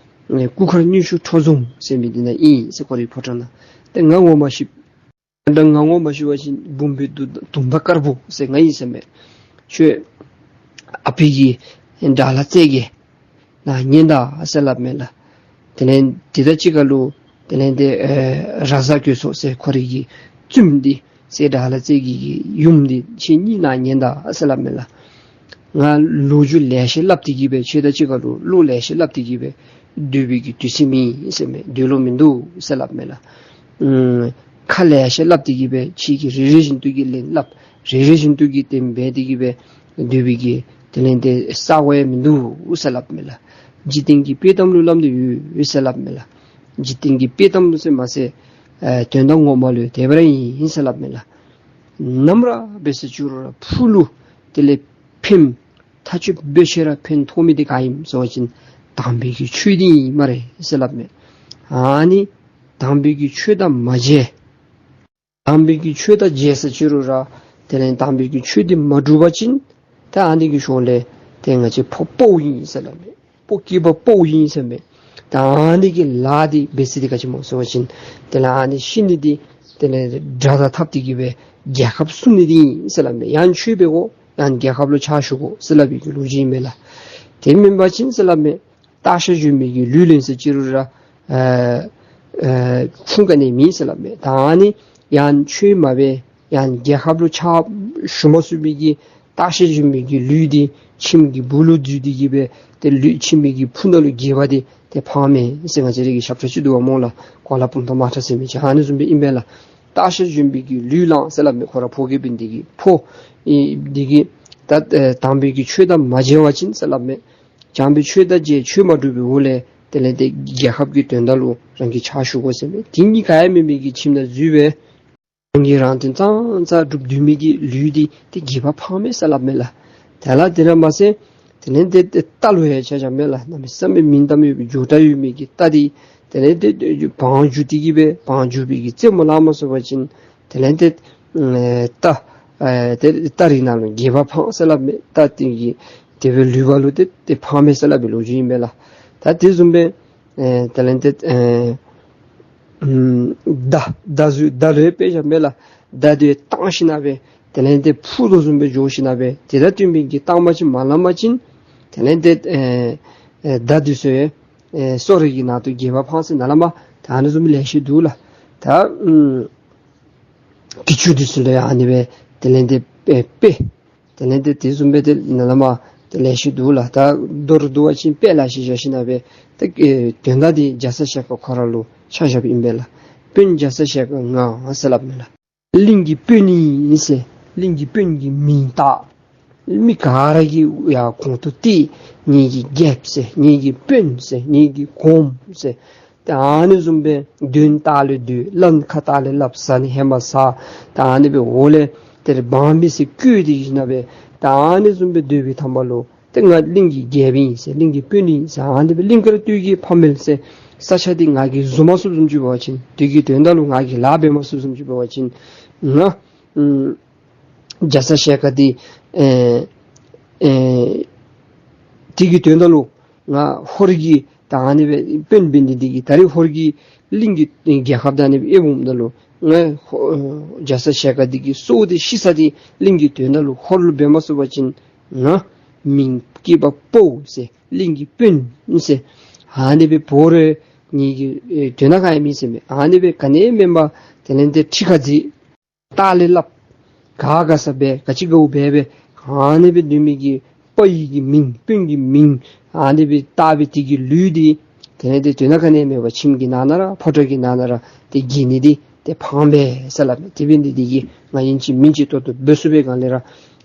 ཨེ་སྐུ་མཁར་རྙིང་ཤོས་ཁྲོ་རྫོང་ཟེར་མི་འདི་ནང་ཨིན་ཟེར། ཁོ་རའི་ཕོ་བྲང་ནང་། ཏེ་ང་ངོ་མ་ཤེས། ད་ང་ངོ་མ་ཤེས་པ་ཅིན་འབུམ་པའི་དུང་དུང་ཟླ་དཀར་པོ་ཟེར་ང་ཨིན་ཟེར་མས། ཁྱོད་ཨ་ཕི་གི་དགྲ་ལྷ་རྩེ་རྒྱལ་ནཱ་ཉན་ད་ཟེར་སླབ་མས་ལགས། དེ་ལས་དེ་དང་གཅིག་ཁར་ལུ་དེ་ལས་ཏེ་ཨེ་ར་ས་གོས་ཚོགས་ཟེར་ཁོ་རའི་གི་བཙུནམོ་འདི་ཟེར་དགྲ་ལྷ་རྩེ་རྒྱལ་གྱི་ཡུམ་འདི་ཁྱེད་གཉིས་ནཱ་ཉན་ད་ཟེར་སླབ་མས་ལགས། ང་ལོ་རྒྱུས་ལེ་ཤ་སླབ་སྟེ་གི་སྦེ་ཁྱེད་དང་གཅིག་ཁར་ལུ་བློ་ལེ་ཤ་སླབ་སྟེ་གི་སྦེ་སྡོད་པའི་གི་དུས་ཚོད་མེད་ཟེར་མས། སྡོད་ལོང་མིན་འདུག་ཟེར་སླབ་མས་ལགས། ཨམ་ཁ་ལེ་ཤ་སླབ་སྟེ་གི་སྦེ་ཁྱེད་ཀྱིས་རེ་རེ་བཞིན་དུ་གི་ལན་སླབ་རེ་རེ་བཞིན་དུ་གི་དེ་སྦེ་སྟེ་གི་སྦེ་སྡོད་པའི་གི་དེ་ལས་ཏེ་ས་གོ་ཡང་མིན་འདུག་ཟེར་སླབ་མས་ལགས། འཇིག་རྟེན་གྱི་དཔེ་གཏམ་ལུ་སླབ་སྟེ་ཡོད་ཟེར་སླབ་མས་ལགས། འཇིག་རྟེན་གྱི་དཔེ་གཏམ་ལུ་ཟེར་མ་ཟེར་ཨེ་དོན་དག་ངོ་མ་ལུ་དེ་སྦེ་ར་ཨིན་ཟེར་སླབ་མས་ལགས། ནམ་ར་འབད་ཟེར་ཅི་རུང་ར་ཕུགས་ལུ་དེ་ལས་ཕན་ཐག་ཆོད་འབད་ཆེ་ར་ཕན་ཐོགས་མི་འདི་ག་ཨིནམ་ཟེར་བ་ཅིན་དམ་པའི་གི་ཆོས་འདི་ཨིན་སྨ་རེ་ཟེར་སླབ་མས། ཨ་ནི་དམ་པའི་གི་ཆོས་དང་མ་མཇལ། དམ་པའི་གི་ཆོས་དང་མཇལ་ཟེར་ཅི་རུང་ར་དེ་ལས་དམ་པའི་གི་ཆོས་འདི་མ་སྒྲུབ་པ་ཅིན་ད་ཨ་ནི་གི་ཤུལ་ལས་ཏེ་ང་བཅས་ཕོ་དཔའ་བོ་ཨིན་ཟེར་སླབ་མས། ཕོ་སྐྱེས་པ་དཔའ་བོ་ཨིན་ཟེར་མས། ད་ཨ་ནི་གི་ལཱ་འདི་འབད་ས་འདི་ག་ཅི་སྨོ་ཟེར་བ་ཅིན་དེ་ལས་ཨ་ནི་ཤི་ནི་འདི་དེ་ལས་དགྲ་དང་འཐབ་སྟེ་གི་སྦེ་རྒྱལ་ཁབ་སྲུང་ནི་འདི་ཨིན་ཟེར་སླབ་མས། ཡང་ཆོས་འབད་དགོ་ཡང་རྒྱལ་ཁབ་ལུ་ཕྱག་ཞུ་དགོ་ཟེར་སླབ་པའི་གི་ལོ་རྒྱུས་ཨིན་མས་ལགས། དེ་མེན་པ་ཅིན་ཟེར་སླབ་མས། སྟག་ཤར་ལྗོན་པའི་གི་ལུས་ལེན་ཟེར་ཅི་རུང་ར་ཨ་ཨ་ཁུངས་ག་ནི་མེད་ཟེར་སླབ་མས། ད་ཨ་ནི་ཡང་ཆོས་མ་འབད་ཡང་རྒྱལ་ཁབ་ལུ་ཕྱག་ཞུ་མ་ཚུགས་པའི་གི་སྟག་ཤར་ལྗོན་པའི་གི་ལུས་འདི་ཁྱིམ་གྱི་སྦུག་ལུ་འཛུལ་ཏེ་གི་སྦེ་ཏེ་ལུས་ཁྱིམ་གྱི་ཕུ་ནང་ལུ་འགྱེལ་བ་འདི་ཏེ་ཕངས་མས་ཟེར་ང་བཅས་ར་གི་ཞབས་ཁྲ་ཅིག་འདུག་པ་སྨོ་ལགས། གོ་ལ་སྤུངས་ཐང་དམག་ཁྲ་ཟེར་མི་ཅིག་ཨ་ནི་བཟུམ་སྦེ་ཨིན་པས་ལགས། སྟག་ཤར་ལྗོན་པའི་གི་ལུས་བླངས་ཟེར་སླབ་མས། ཁོ་ར་ཕོ་རྒོད་པའི་འདི་གིས་ཕོ་ཨེ་འདི་གིས་ད་ཨེ་དམ་པའི་གི་ཆོས་དང་མ་མཇལ་བ་ཅིན་ཟེར་སླབ་མས། དམ་པའི་ཆོས་དང་མཇལ་ཆོས་མ་སྒྲུབ་པའི་འོག་ལས་ དེ་ལས་ཏེ་རྒྱལ་ཁབ་ཀྱི་དོན་དག་ལུ་རང་གིས་ཕྱག་ཞུ་དགོ་ཟེར་མས། དེ་གཉིས་ཀ་ཡང་མེད་མི་གི་ཁྱིམ་ནང་འཛུལ་སྦེ་རང་གིས་རང་དོན་ཙང་ཙ་སྒྲུབ་སྡོད་མི་གི་ལུས་འདི་ཏེ་རྒྱལ་པོ་ཕངས་མས་ཟེར་སླབ་མས་ལགས། དེ་ལས་དེ་ར་མ་ཚད་དེ་ལས་ཏེ་ཏེ་རྟ་ལུ་ཡང་ཆ་བཞག་མས་ལགས། གནམ་མེད་ས་མེད་མིང་གཏམ་ཡོད་པའི་མགྱོགས་དྲགས་ཡོད་མི་གི་རྟ་འདི་དེ་ལས་ཏེ་བང་རྒྱུག་སྟེ་གི་སྦེ་བང་རྒྱུག་པའི་གི་རྩེདམོ་ལང་མ་ཚུགས་པ་ཅིན་དེ་ལས་ཏེ་ཨེ་རྟ་ཨེ་ཏེ་རྟ་རི་ནང་ལུ་རྒྱལ་པོ་ཕངས་ཟེར་སླབ་མས། རྟ་དེ་གི་དེ་སྦེ་ལུས་པ་ལུ་ཏེ་ཏེ་ཕངས་མས་ཟེར་སླབ་པའི་ལོ་རྒྱུས་ཨིན་པས་ལགས། ད་དེ་བཟུམ་སྦེ་ཨེ་དེ་ལས་ཏེ་ཨེ་ཨམ་མདའ་མདའ་ཟུ་མདའ་ལུ་ཡང་དཔེ་བཞག་མས་ལགས། མདའ་དེ་བཏང་ཞིན་ན་སྦེ་དེ་ལས་ཏེ་ཕུད་དོ་བཟུམ་སྦེ་འགྱོ་ཞིན་ན་སྦེ་དེ་དང་བསྟུན་པའི་གི་བཏང་པ་ཅིན་མ་ལང་པ་ཅིན་དེ་ལས་ཏེ་ཨེ་ཨེ་མདའ་དེ་ཚུ་ཡང་ཨེ་སོ་རི་གི་ནང་དུ་རྒྱལ་པོ་ཕངས་ཟེར་ནཱ་ལས་མར་ད་ཨ་ནི་བཟུམ་ལེ་ཤ་འདུག་ལགས། ད་ཨམ་གྱི་ཅུང་དེ་ཚུ་ལུ་ཡང་ཨ་ནི་སྦེ་དེ་ལས་ཏེ་དཔེ་དཔེ་དེ་ལས་ཏེ་དེ་བཟུམ་སྦེ་ཏེ་ནཱ་ལས་མར་ཏེ་ལེ་ཤ་འདུག་ལགས། ད་མདོར་བསྡུ་བ་ཅིན་དཔེ་ལེ་ཤ་བཞག་ཞིན་ན་སྦེ་ཏེ་ཨེ་དོན་དག་འདི་རྒྱ་ཚ་ཞལ་དཀར་ཁོ་ར་ལུ་ཆ་བཞགཔ་ཨིན་པས་ལགས། དཔོན་རྒྱ་ཚ་ཞལ་དཀར་ང་ཟེར་སླབ་མས་ལགས། གླིང་གི་དཔོན་ཨིན་ཟེར། གླིང་གི་དཔོན་གྱི་མིང་བཏགས། མི་ག་ར་གིས་ཡར་གོང་དུ་བཏེགས། ངེ་གི་རྒྱལཔོ་ཟེར། ངེ་གི་དཔོན་ཟེར། ངེ་གི་གོངམ་ཟེར། ཏེ་ཨ་ནི་བཟུམ་སྦེ་དོན་ལྟག་ལས་སྡོད། ལན་ཁ་ལྟག་ལས་སླབ། བཟའ་ནི་ཧེ་མ་བཟའ། ཏེ་ཨ་ནི་སྦེ་འོག་ལས་ཏེ་འབངས་མི་སེར་བསྐོས་ཏེ་ཞིན་ན་སྦེ་ཏེ་ཨ་ནི་བཟུམ་སྦེ་སྡོད་པའི་ཐ་མ་ལུ་ཏེ་ང་གླིང་གི་རྒྱལཔོ་ཨིན་ཟེར། གླིང་གི་དཔོན་ཨིན་ཟེར། ཨ་ནི་སྦེ་གླིང་དཀར་སྟོད་ཀྱི་ཕ་མེས་ཟེར་ས་ཆ་འདི་ང་གིས་བཟུང་མ་ཚུགསཔ་བཟུམ་ཅིག་འབད་བ་ཅིན་དེ་གི་དོན་དག་ལུ་ང་གིས་ལཱ་འབད་མ་ཚུགསཔ་བཟུམ་ཅིག་འབད་བ་ཅིན་ང་ཨམ་རྒྱ་ཚ་ཞལ་དཀར་འདི་ཨེ་ཨེ་དེ་གི་དོན་དག་ལུ་ང་ཧོར་གྱི་ད་ཨ་ནི་སྦེ་དཔོན་འབད་ནི་འདི་གིས་ད་རེས་ཧོར་གྱི་གླིང་གི་རྒྱལ་ཁབ་ད་ཨ་ནི་སྦེ་ཨེ་འབུམ་ད་ལུ་ང་ཧོ་རྒྱ་ཚ་ཞལ་དཀར་འདི་གི་སྲོག་འདི་ཤི་ས་འདི་གླིང་གི་དོན་དག་ལུ་ཧོར་ལུ་འབད་མ་ཚུགས་པ་ཅིན་ང་མིང་སྐྱེས་པ་ཕོ་ཟེར། གླིང་གི་དཔོན་ཟེར། ཨ་ནི་སྦེ་འབོ་རུང་ངེ་གི་ཨེ་དོན་དག་ག་ཡང་མེད་ཟེར་མས། ཨ་ནི་སྦེ་ག་ནི་མེན་པར་དེ་ལས་ཏེ་ཁྲི་ཁ་འཛེགས། ལྟག་ལས་སླབ། ག་དགའ་ས་འབད། ག་ཅི་དགའཝ་འབད་འབད། ཨ་ནི་སྦེ་སྡོད་མི་གི་དཔའ་ཡི་གི་མིང་དཔོན་གྱི་མིང་ཨ་ནི་སྦེ་བཏགས་པའི་དེ་གི་ལུས་འདི་དེ་ལས་ཏེ་དོན་དག་ག་ནི་མེད་པར་ཁྱིམ་གྱི་ནང་ན་ར་ཕོ་བྲང་གི་ནང་ན་ར་ཏེ་གྱེས་ནི་འདི་ཏེ་ཕངས་པས་ཟེར་སླབ་མས། དེ་འབད་ནི་འདི་གིས་ང་ཨིན་ཅི་མིན་ཅི་ཏོག་ཏོ་འབད་ཚུགས་པའི་སྒང་ལས་ར་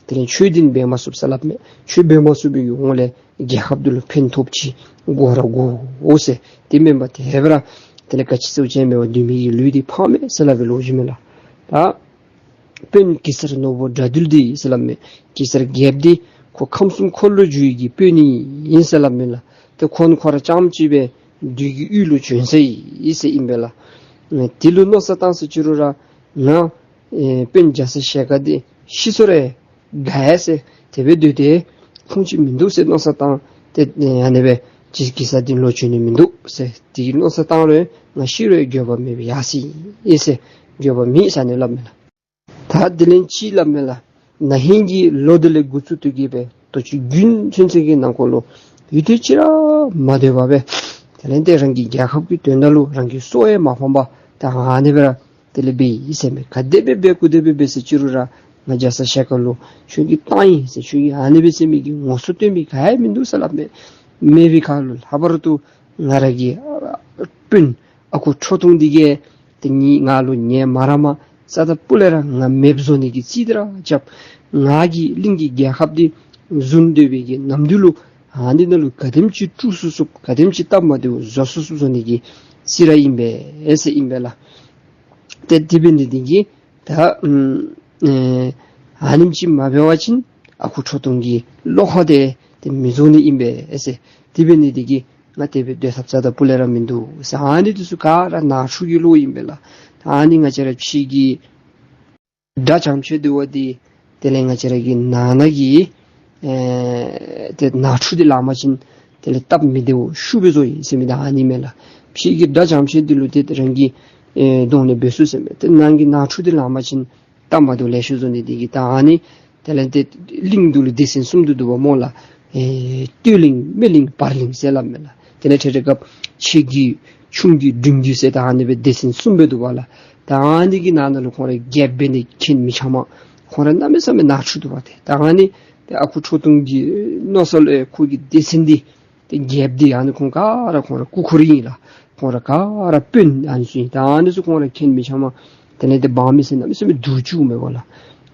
དེ་ལས་ཆོས་འདི་འབད་མ་ཚུགསཔ་ཟེར་སླབ་མས། ཆོས་འབད་མ་ཚུགས་པའི་གི་འོང་ལས་རྒྱལ་ཁབ་འདི་ལུ་ཕན་ཐོགས་ཅིག་དགོ་ར་དགོ་ཟེར། དེ་མེན་པར་དེ་སྦེ་ར་དེ་ལས་ག་ཅི་ཚུ་ཅིག་མེད་པར་སྡོད་མི་གི་ལུས་འདི་ཕངས་མས་ཟེར་སླབ་པའི་ལོ་རྒྱུས་མས་ལགས། ད་དཔོན་གེ་སར་ནོར་བུ་དགྲ་འདུལ་འདི་ཟེར་སླབ་མས། གེ་སར་རྒྱལཔོ་འདི་ཁོ་ཁམས་གསུམ་འཁོར་ལོས་སྒྱུར་གྱི་དཔོན་ཨིན་ཟེར་སླབ་མས་ལགས། ཏེ་ཁོ་ཁོ་ར་རྐྱངམ་གཅིག་སྦེ་བདུད་ཀྱི་ཡུལ་ལུ་བྱོན་ས་ཨིན་ཟེར་ཨིན་པས་ལགས། དེ་ལུ་མནོ་བསམ་བཏང་ས་ཅི་རུང་ར་ང་ཨེ་དཔོན་རྒྱ་ཚ་ཞལ་དཀར་འདི་ཤི་སོང་རུང་དགའ་ཡི་ཟེར། དེ་སྦེ་སྡོད་དེ་ཁུངས་ཅིག་མིན་འདུག་ཟེར་མནོ་བསམ་བཏང་སྟེ་ཨ་ནི་སྦེ་ཅིག་གེ་སར་འདི་ལོག་བྱོན་ནི་མིན་འདུག་ཟེར། དེ་གི་མནོ་བསམ་བཏང་རུང་ང་ཤི་རུང་འགྱོད་པ་མེད་པར་ཡར་སོ་ཡི་ཟེར། འགྱོད་པ་མེད་ཟེར་ཨ་ནི་སླབ་མས་ལགས། ད་དེ་ལས་ཅིག་སླབ་མས་ལགས། ན་ཧིང་གི་ལོ་འདི་ལས་འགོ་བཙུགས་ཏེ་གི་སྦེ་ལོ་གཅིག་རྒྱུན་ཚུན་ཚོད་ཀྱི་ནང་འཁོད་ལུ་ཡུན་ཐུང་ཅིག་ར་མ་སྡོད་པར་སྦེ་དེ་ལས་ཏེ་རང་གི་རྒྱལ་ཁབ་ཀྱི་དོན་དག་ལུ་རང་གི་སྲོག་ཡང་མ་ཕངས་པར་ད་ཨ་ནི་སྦེ་ར་དེ་ལས་འབད་ཡི་ཟེར་མས། ག་དེ་སྦེ་འབད་ག་དེ་སྦེ་འབད་ཟེར་ཅི་རུང་ར་ང་རྒྱ་ཚ་ཞལ་དཀར་ལུ་ཁྱོད་ཀྱིས་བཏང་ཡི་ཟེར་ཁྱོད་ཀྱིས་ཨ་ནི་སྦེ་ཟེར་མི་གི་ངོ་སོ་སྟོན་མི་ག་ཡང་མིན་འདུག་ཟེར་སླབ་མས། མེད་པའི་ཁར་ལུ་ལྷག་པར་དུ་ང་ར་གི་དཔོན་ཨ་ཁུ་ཁྲོ་ཐུང་འདི་གིས་ཏེ་ངེ་ང་ལུ་ཉན་མ་ར་མ་རྩ་དང་སྤུ་ལས་ར་ང་མེདཔ་བཟོ་ནི་གི་རྩིས་འདི་ར་རྐྱབ། ང་གིས་གླིང་གི་རྒྱལ་ཁབ་འདི་བཟུང་སྡོད་པའི་གི་ནམ་དུས་ལུ་ཨ་ནི་ནང་ལུ་ག་དེམ་ཅིག་དཀྲུག་ཚུགས་ཚུགསཔ་ག་དེམ་ཅིག་སྟབས་མ་བདེཝ་བཟོ་ཚུགས་ཚུགསཔ་བཟོ་ནི་གི་རྩིས་ར་ཨིན་པས་ཟེར་ཨིན་པས་ལགས། ཏེ་དེ་འབད་ནི་འདི་གིས་ད་ཨམ་ཨེ་ཨ་ནེམ་ཅིག་མ་འབད་བ་ཅིན་ཨ་ཁུ་ཁྲོ་ཐུང་གི་བློ་ཁོག་འདི་ཏེ་མི་རྫོགས་ནི་ཨིན་པས་ཟེར། དེ་འབད་ནི་འདི་གིས་ང་དེ་སྦེ་སྡོད་ཐབས་རྩ་དང་སྤུ་ལས་ར་མིན་འདུག་ཟེར། ཨ་ནི་འདི་ཚུ་ག་ར་ནང་འཁྲུག་གི་བློ་ཨིན་པས་ལགས། ཨ་ནི་ང་བཅས་ར་ཕྱི་གི་དགྲ་བྱམས་ཆེན་འདི་བ་འདི་དེ་ལས་ང་བཅས་ར་གི་ནང་ན་གི་ཨེ་ཏེ་ནང་འཁྲུག་འདི་ལང་པ་ཅིན་དེ་ལས་སྟབས་མི་བདེཝ་ཤུགས་སྦེ་བཟོ་ཡི་ཟེར་མི་འདི་ཨ་ནི་མས་ལགས། ཕྱི་གི་དགྲ་བྱམས་ཆེན་འདི་ལུ་ཏེ་རང་གིས་ཨེ་གདོང་ལེན་འབད་ཚུགས་ཟེར་མས། ཏེ་ནང་གི་ནང་འཁྲུག་འདི་ལང་པ་ཅིན་སྟབས་མ་བདེཝ་ལེ་ཤ་བཟོ་ནི་འདི་གིས་ད་ཨ་ནི་དེ་ལས་ཏེ་གླིང་འདི་ལུ་སྡེ་ཚན་གསུམ་དུ་འདུ་བ་སྨོ་ལགས། ཨེ་སྟོད་གླིང་སྨད་གླིང་བར་གླིང་ཟེར་སླབ་མས་ལགས། དེ་ལས་ཏེ་དེ་སྐབས་ཆེ་རྒྱུད་ཆུང་རྒྱུད་འབྲིང་རྒྱུད་ཟེར་ད་ཨ་ནི་སྦེ་སྡེ་ཚན་གསུམ་སྦེ་འདུ་བ་ལགས། ད་ཨ་ནི་གི་ནང་ན་ལུ་ཁོང་ར་རྒྱལཔོ་འབད་ནི་མཁན་མི་ཆགས་མ་ཁོང་ར་གནམ་མེད་ས་མེད་ནང་འཁྲུག་འདུ་བ་ཏེ། ད་ཨ་ནི་ཏེ་ཨ་ཁུ་ཁྲོ་ཐུང་གི་མནོ་བསམ་ལས་ཁོ་གི་སྡེ་ཚན་འདི་ཏེ་རྒྱལཔོ་འདི་ཨ་ནི་ཁོང་ག་ར་ཁོང་ར་སྐུ་འཁོར་ཨིན་ལགས། ཁོང་ར་ག་ར་དཔོན་ཨ་ནི་ཚུ་ཨིན། ད་ཨ་ནི་ཚུ་ཁོང་ར་མཁན་མི་ཆགས་མ་དེ་ལས་ཏེ་འབངས་མི་སེར་གནམ་མེད་ས་མེད་སྡུག་བཅུག་མས་གོ་ལགས།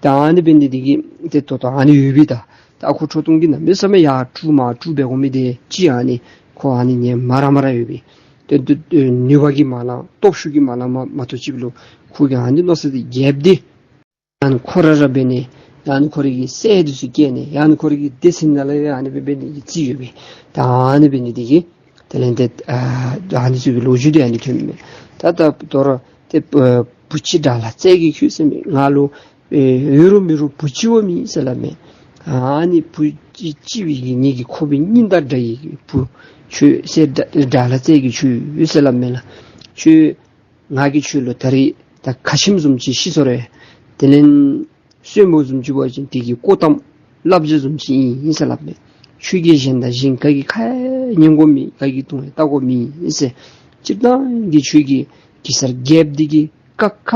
ད་ཨ་ནི་འབད་ནི་འདི་གིས་ཏེ་ད་ལྟོ་ཨ་ནི་ཡོད་པས། ད་ད་ཨ་ཁུ་ཁྲོ་ཐུང་གིས་གནམ་མེད་ས་མེད་ཡར་དཀྲུག་མར་དཀྲུག་འབད་དགོ་མི་འདི་ཅིག་ཨ་ནི་ ཁོ་ཨ་ནི་ཉན་མ་ར་མ་ར་ཡོད་པའི་ཏེ་ཏེ་ནུས་པ་གིས་མ་ལང་སྟོབས་ཤུགས་ཀྱིས་མ་ལང་མ་མ་གཏོགས་ཅིག་ལུ་ཁོ་གིས་ཨ་ནི་མནོ་ས་འདི་རྒྱལཔོ་འདི་ཨ་ནི་ཁོ་ར་ར་འབད་ནི་ཨ་ནི་ཁོ་རའི་གི་སྲས་འདི་ཚུ་སྐྱེ་ནི་ཨ་ནི་ཁོ་རའི་གི་སྡེ་ཚན་ནང་ལས་ཨ་ནི་འབད་འབད་ནི་གི་རྩིས་ཡོད་པས། ད་ཨ་ནི་འབད་ནི་འདི་གིས་དེ་ལས་ཏེ་ཨ་ཨ་ནི་ཚུ་གི་ལོ་རྒྱུས་འདི་ཨ་ནི་ཐོན་མས། ད་ད་དོ་རུང་ཏེ་ཨ་བུ་གཅིག་དགྲ་ལྷ་རྩེ་རྒྱལ་ཁྱོད་ཟེར་མས། ང་ལུ་ཨེ་ཡོད་རུང་མེད་རུང་བུ་གཅིག་བ་མེད་ཟེར་སླབ་མས། ཨ་ནི་བུ་གཅིག་གཅིག་པའི་གི་ངེ་གི་ཁོག་པའི་སྙིང་དང་འདྲ་བའི་གི་བུ་ཁྱོད་ཟེར་དགྲ་དགྲ་ལྷ་རྩེ་རྒྱལ་ཁྱོད་ཡོད་ཟེར་སླབ་མས་ལགས། ཁྱོད་ང་གིས་ཁྱོད་ལུ་ད་རིས་ད་ཁ་ཆེམས་བཟུམ་ཅིག་ཤེས་སོང་རེ། དེ་ལས་གསོན་པོ་བཟུམ་ཅིག་འབད་བ་ཅིན་དེ་གི་བཀོད་གཏམ་བསླབ་བྱ་བཟུམ་ཅིག་ཨིན་ཟེར་སླབ་མས། ཁྱོད་ཀྱིས་གཞན་དང་གཞན་ག་གི་ཁ་ཡང་ཉན་དགོ་མེད། ག་གི་དོན་ཡང་བལྟ་དགོ་མེད་ཟེར། སྤྱིར་བཏང་གི་ཁྱོད་ཀྱིས་གེ་སར་རྒྱལཔོ་འདི་གིས་བཀའ་ཁ་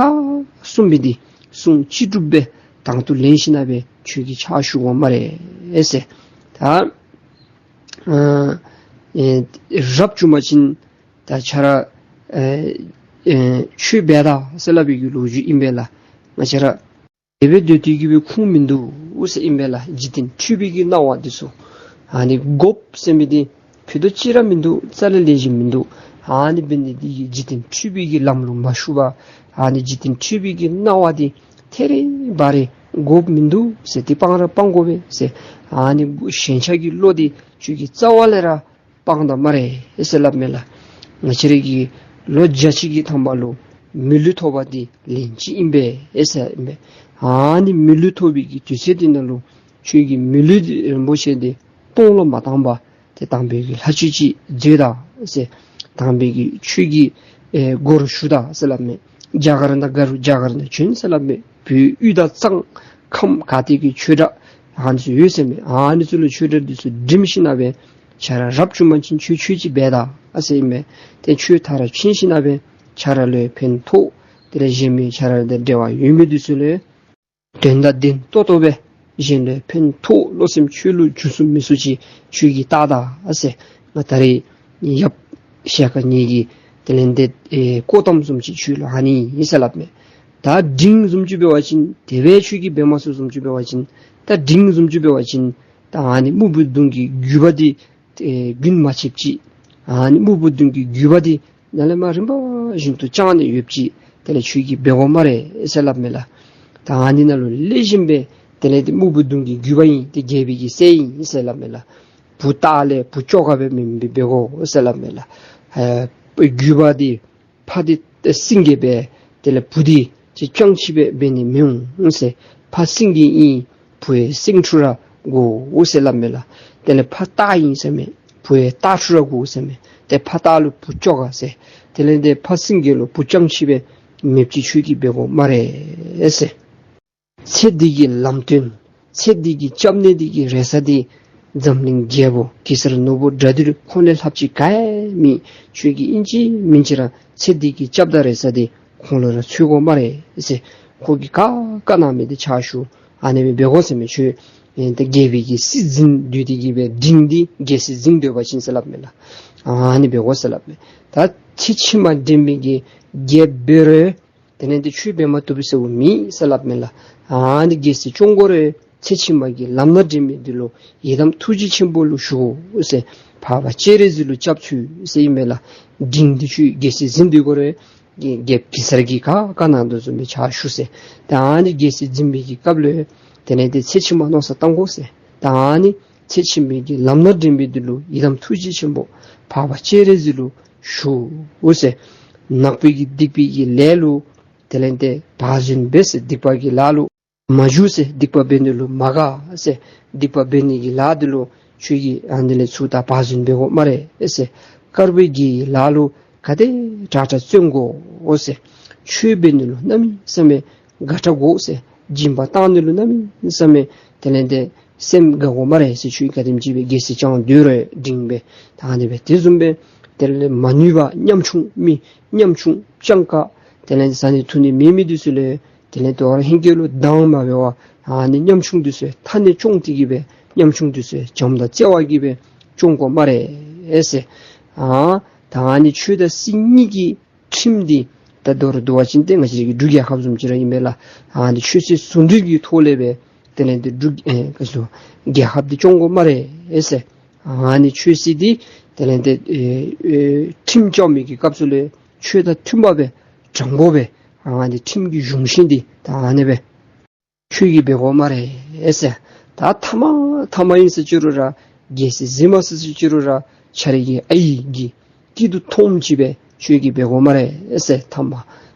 གསུངས་པའི་འདི་གསུང་ཅི་སྒྲུབ་སྦེ་དང་དུ་ལེན་ཞིན་ན་སྦེ་ཁྱོད་ཀྱིས་ཕྱག་ཞུ་དགོ་སྨ་རེ་ཟེར། ད་ཨ་ཨེ་རབ་བྱུང་པ་ཅིན་ད་ཁྱོད་ར་ཨེ་ཨེ་ཆོས་འབད་ད་ཟེར་སླབ་པའི་གི་ལོ་རྒྱུས་ཨིན་པས་ལགས། ང་བཅས་ར་དེ་སྦེ་སྡོད་དེ་གི་སྦེ་ཁུངས་མིན་འདུག་ཟེར་ཨིན་པས་ལགས། འཇིག་རྟེན་འཁྲུལ་པའི་གི་སྣང་བ་འདི་ཚུ་ཨ་ནི་དགོཔ་ཟེར་མི་འདི་ཕུད་རྡོག་གཅིག་ར་མིན་འདུག། རྩ་ལས་ལེགས་ཤོམ་མིན་འདུག། ཨ་ནི་འབད་ནི་འདི་གིས་འཇིག་རྟེན་འཁྲུལ་པའི་གི་ལམ་ལུ་མ་ཞུགས་པར་ཨ་ནི་འཇིག་རྟེན་འཁྲུལ་པའི་གི་སྣང་བ་འདི་ཐད་རི་བ་རི་དགོཔ་མིན་འདུག་ཟེར། འདི་སྤང་ར་སྤང་དགོ་པས་ཟེར། ཨ་ནི་ཞེན་ཆགས་ཀྱི་བློ་འདི་ཁྱོད་ཀྱིས་རྩ་བ་ལས་ར་སྤང་ད་སྨ་རེ་ཟེར་སླབ་མས་ལགས། ང་བཅས་ར་གིས་ལོ་བརྒྱ་ཅིག་གི་ཐང་པ་ལུ་མི་ལུས་ཐོབ་པ་འདི་ལན་གཅིག་ཨིན་པས་ཟེར་ཨིན་པས། ཨ་ནི་མི་ལུས་ཐོབ་པའི་གི་དུས་ཚོད་འདི་ནང་ལུ་ཁྱོད་ཀྱིས་མི་ལུས་འདི་རིན་པོ་ཆེ་འདི་སྟོང་ལུ་མ་བཏང་པར་ཏེ་དམ་པའི་གི་ལྷ་ཆོས་ཅིག་མཛད་ད་ཟེར། དམ་པའི་གི་ཆོས་ཀྱི་ཨེ་སྒོར་ཞུགས་ད་ཟེར་སླབ་མས། རྒྱ་གར་ནང་ག་རུང་རྒྱ་གར་ནང་བྱོན་ཟེར་སླབ་མས། བོད་དབུས་དང་གཙང་ཁམས་ག་ཏེ་གི་ཆོས་གྲྭ་ཨ་ནི་ཚུ་ཡོད་ཟེར་མས། ཨ་ནི་ཚུ་ལུ་ཆོས་གྲྭ་འདི་ཚུ་འགྲིམ་ཞིན་ན་སྦེ་ཁྱོད་ར་རབ་བྱུང་པ་ཅིན་ཆོས་ཆོས་ཅིག་འབད་ད་ཨ་ཟེར་ཨིན་མས། ཏེ་ཆོས་མཐར་ཕྱིན་ཞིན་ན་སྦེ་ཁྱོད་ར་ལུ་ཕན་ཐོགས། དེ་ལས་གཞན་མི་ཁྱོད་ར་དང་འབྲེལ་བ་ཡོད་མི་འདི་ཚུ་ལུ་དོན་དང་ལྡན་ཏོག་ཏོ་སྦེ་གཞན་ལུ་ཕན་ཐོགས། བློ་སེམས་ཁྱོད་ལུ་འགྱུར་ཚུགས་མི་ཚུགས་ཅིག་ཁྱོད་ཀྱིས་བལྟ་ད་ཨ་ཟེར། ང་ད་རིས་ཡབ་ཞལ་དཀར་ངེ་གི་དེ་ལས་འདི་ཨེ་བཀོད་གཏམ་བཟུམ་ཅིག་ཁྱོད་ལུ་ཨ་ནི་ཨིན་ཟེར་སླབ་མས། ད་འབྲིང་བཟུམ་ཅིག་འབད་བ་ཅིན་དེ་སྦེ་ཁྱོད་ཀྱིས་འབད་མ་ཚུགས་བཟུམ་ཅིག་འབད་བ་ཅིན་ད་འབྲིང་བཟུམ་ཅིག་འབད་བ་ཅིན་ད་ཨ་ནི་སྨུག་པོ་གདོང་གི་རྒྱུད་པ་འདི་ཨེ་རྒྱུན་མ་ཆད་ཅིག། ཨ་ནི་སྨུག་པོ་གདོང་གི་རྒྱུད་པ་འདི་ནཱ་ལས་མར་རིམ་པ་བཞིན་དུ་བཅང་ནི་ཡོདཔ་ཅིག་དེ་ལས་ཁྱོད་ཀྱིས་འབད་དགོ་སྨ་རེ་ཟེར་སླབ་མས་ལགས། ད་ཨ་ནི་ནང་ལུ་ལེགས་ཤོམ་སྦེ་དེ་ལས་ཏེ་སྨུག་པོ་གདོང་གི་རྒྱུད་པ་ཨིན། ཏེ་རྒྱལ་པོའི་གི་སྲས་ཨིན་ཟེར་སླབ་མས་ལགས། བུ་སྟག་ལས་བུ་སྐྱོ་ག་སྦེ་མེན་པར་འབད་དགོ་ཟེར་སླབ་མས་ལགས། ཨེ་རྒྱུད་པ་འདི་ཕ་འདི་ཏེ་སེང་གེ་སྦེ་དེ་ལས་བུ་འདི་ཅིག་སྤྱང་ཀི་སྦེ་འབད་ནི་མི་འོང་ཟེར། ཕ་སེང་གེ་ཨིན། བུ་ཡང་སེང་ཕྲུག་ར་དགོ་ཟེར་སླབ་མས་ལགས། དེ་ལས་ཕ་སྟག་ཨིན་ཟེར་མས། བུ་ཡང་སྟག་ཕྲུག་ར་དགོ་ཟེར་མས། ཏེ་ཕ་སྟག་ལུ་བུ་སྐྱོ་ག་ཟེར། དེ་ལས་ཏེ་ཕ་སེང་གེ་ལུ་བུ་སྤྱང་ཀི་སྦེ་མེདཔ་ཅིག་ཁྱོད་ཀྱིས་འབད་དགོ་སྨ་རེ་ཟེར། ཚེ་འདི་གི་ལམ་སྟོན། ཚེ་འདི་གི་སྐྱབས་གནས་འདི་གི་རེ་ས་འདི་འཛམ་གླིང་རྒྱལ་པོ་གེ་སར་ནོར་བུ་དགྲ་འདུལ་ཁོང་ལས་ལྷགཔ་ཅིག་ག་ཡང་མེད། ཁྱོད་ཀྱིས་ཨིན་ཅི་མིན་ཅི་ར་ཚེ་འདི་གི་སྐྱབས་དང་རེ་ས་འདི་ཁོང་ལུ་ར་འཚོལ་དགོ་སྨ་རེ་ཟེར། ཁོ་གིས་ག་བཀའ་གནང་མི་འདི་ཕྱག་ཞུ། ཨ་ནི་སྦེ་འབད་དགོ་ཟེར་མས། ཁྱོད་ཨེ་ད་རྒྱལ་པོའི་གི་སྲིད་འཛིན་སྡོད་དེ་གི་སྦེ་འབྲིང་འདི་རྒྱལ་སྲིད་འཛིན་སྡོད་པ་ཅིན་ཟེར་སླབ་མས་ལགས། ཨ་ནི་འབད་དགོ་ཟེར་སླབ་མས། ད་ཚེ་ཕྱི་མ་འདྲེན་པའི་གི་རྒྱལཔོ་འབད་རུང་དེ་ལས་ཏེ་ཆོས་འབད་མ་བཏུབ་ཟེརཝ་མེད་ཟེར་སླབ་མས་ལགས། ཨ་ནི་རྒྱལ་སྲིད་སྐྱོང་དགོ་རུང་ཚེ་ཕྱི་མ་གི་ལམ་སྣ་འདྲེན་མི་འདི་ལུ་ཡི་དམ་ཐུགས་རྗེ་ཆེན་པོ་ལུ་ཞུ་ཟེར། འཕགས་པ་སྤྱན་རས་གཟིགས་ལུ་སྐྱབས་འཚོལ་ཟེར་ཨིན་མས་ལགས། འབྲིང་འདི་ཁྱོད་རྒྱལ་སྲིད་འཛིན་སྡོད་དགོ་རུང་རྒྱལཔོ་གེ་སར་གྱིས་ག་བཀའ་གནང་དོ་བཟུམ་སྦེ་ཕྱག་ཞུ་ཟེར། ད་ཨ་ནི་རྒྱལ་སྲིད་འཛིན་པའི་གི་སྐབས་ལུ་དེ་ལས་ཏེ་ཚེ་ཕྱི་མ་མནོ་བསམ་བཏང་དགོ་ཟེར། ད་ཨ་ནི་ཚེ་ཕྱི་མའི་གི་ལམ་སྣ་འདྲེན་པའི་འདི་ལུ་ཡི་དམ་ཐུགས་རྗེ་ཆེན་པོ་འཕགས་པ་སྤྱན་རས་གཟིགས་ལུ་ཞུ་ཟེར། ནག་པོའི་གི་སྡིག་པའི་གི་ལས་ལུ་དེ་ལས་ཏེ་བག་ཟོན་འབད་ཟེར། སྡིག་པ་གི་ལཱ་ལུ་མ་འཇུག་ཟེར། སྡིག་པ་འབད་ནི་ལུ་མ་དགའ་ཟེར། སྡིག་པ་འབད་ནི་གི་ལཱ་འདི་ལུ་ཁྱོད་ཀྱིས་ཨ་ནི་ལས་ཚུར་ད་བག་ཟོན་འབད་དགོ་སྨ་རེ་ཟེར། དཀར་པོའི་གི་ལཱ་ལུ་ག་དེ་དྲག་དྲག་བརྩོན་དགོ་ཟེར། ཆོས་འབད་ནི་ལུ་གནམ་མེད་ས་མེད་དགའ་དྲགས་དགོ་ཟེར། སྦྱིན་པ་བཏང་ནི་ལུ་གནམ་མེད་ས་མེད་དེ་ལས་ཏེ་སེམས་དགའ་དགོ་སྨ་རེ་ཟེར། ཁྱོད་ག་དེམ་ཅིག་སྦེ་རྒྱལ་སྲིད་བཅང་སྡོད་རུང་འབྲིང་སྦེ་ད་ཨ་ནི་སྦེ་དེ་བཟུམ་སྦེ་དེ་ལས་མ་ནུས་པ་ཉམ་ཆུང་མི་ཉམ་ཆུང་སྤྱང་ཀ་དེ་ལས་བཟའ་ནི་འཐུང་ནི་མེད་མི་འདི་ཚུ་ལུ་དེ་ལས་དོ་རུང་ཧིང་སྐལ་ལུ་སྡང་མ་འབད་བར་ཨ་ནི་ཉམ་ཆུང་འདི་ཚུ་མཐའ་ནས་བཅོམ་སྟེ་གི་སྦེ་ཉམ་ཆུང་འདི་ཚུ་བྱམས་དང་བརྩེ་བ་གིས་སྦེ་བཅོམ་དགོ་སྨ་རེ་ཟེར། ཨ་ད་ཨ་ནི་ཆོས་དང་སྲིད་གཉིས་ཀྱི་ཁྲིམས་འདི་ད་མདོར་བསྡུ་བ་ཅིན་ཏེ་ང་བཅས་ཀྱི་འབྲུག་རྒྱལ་ཁབ་བཟུམ་ཅིག་ར་ཨིན་མས་ལགས། ཨ་ནི་ཆོས་སྲིད་ཟུང་འབྲེལ་གྱི་ཐོག་ལས་སྦེ་དེ་ལས་ཏེ་འབྲུག་ཨེ་ག་ཟེར་རྒྱལ་ཁབ་འདི་སྐྱོང་དགོ་སྨ་རེ་ཟེར། ཨ་ནི་ཆོས་སྲིད་འདི་ དེ་ལས་ཏེ་ཨེ་ཨེ་ཁྲིམས་བཅའ་མི་གི་སྐབས་སུ་ལས་ཆོས་དང་མཐུན་པ་སྦེ་དྲང་པོ་སྦེ་ཨ་ནི་ཁྲིམས་ཀྱི་གཞུང་ཤིང་འདི་ད་ཨ་ནི་སྦེ་ཁྱོད་ཀྱིས་འབད་དགོ་སྨ་རེ་ཟེར། ད་ཐ་མ་ཐ་མ་ཨིན་ཟེར་ཅི་རུང་ར་རྒྱལ་སྲིད་འཛིན་མ་ཚུགས་ཟེར་ཅི་རུང་ར་ཁྱོད་རའི་གི་ཨའི་གི་སྐྱིད་སྡུག་མཐོངམ་ཅིག་སྦེ་ཁྱོད་ཀྱིས་འབད་དགོ་སྨ་རེ་ཟེར། ཐ་མ་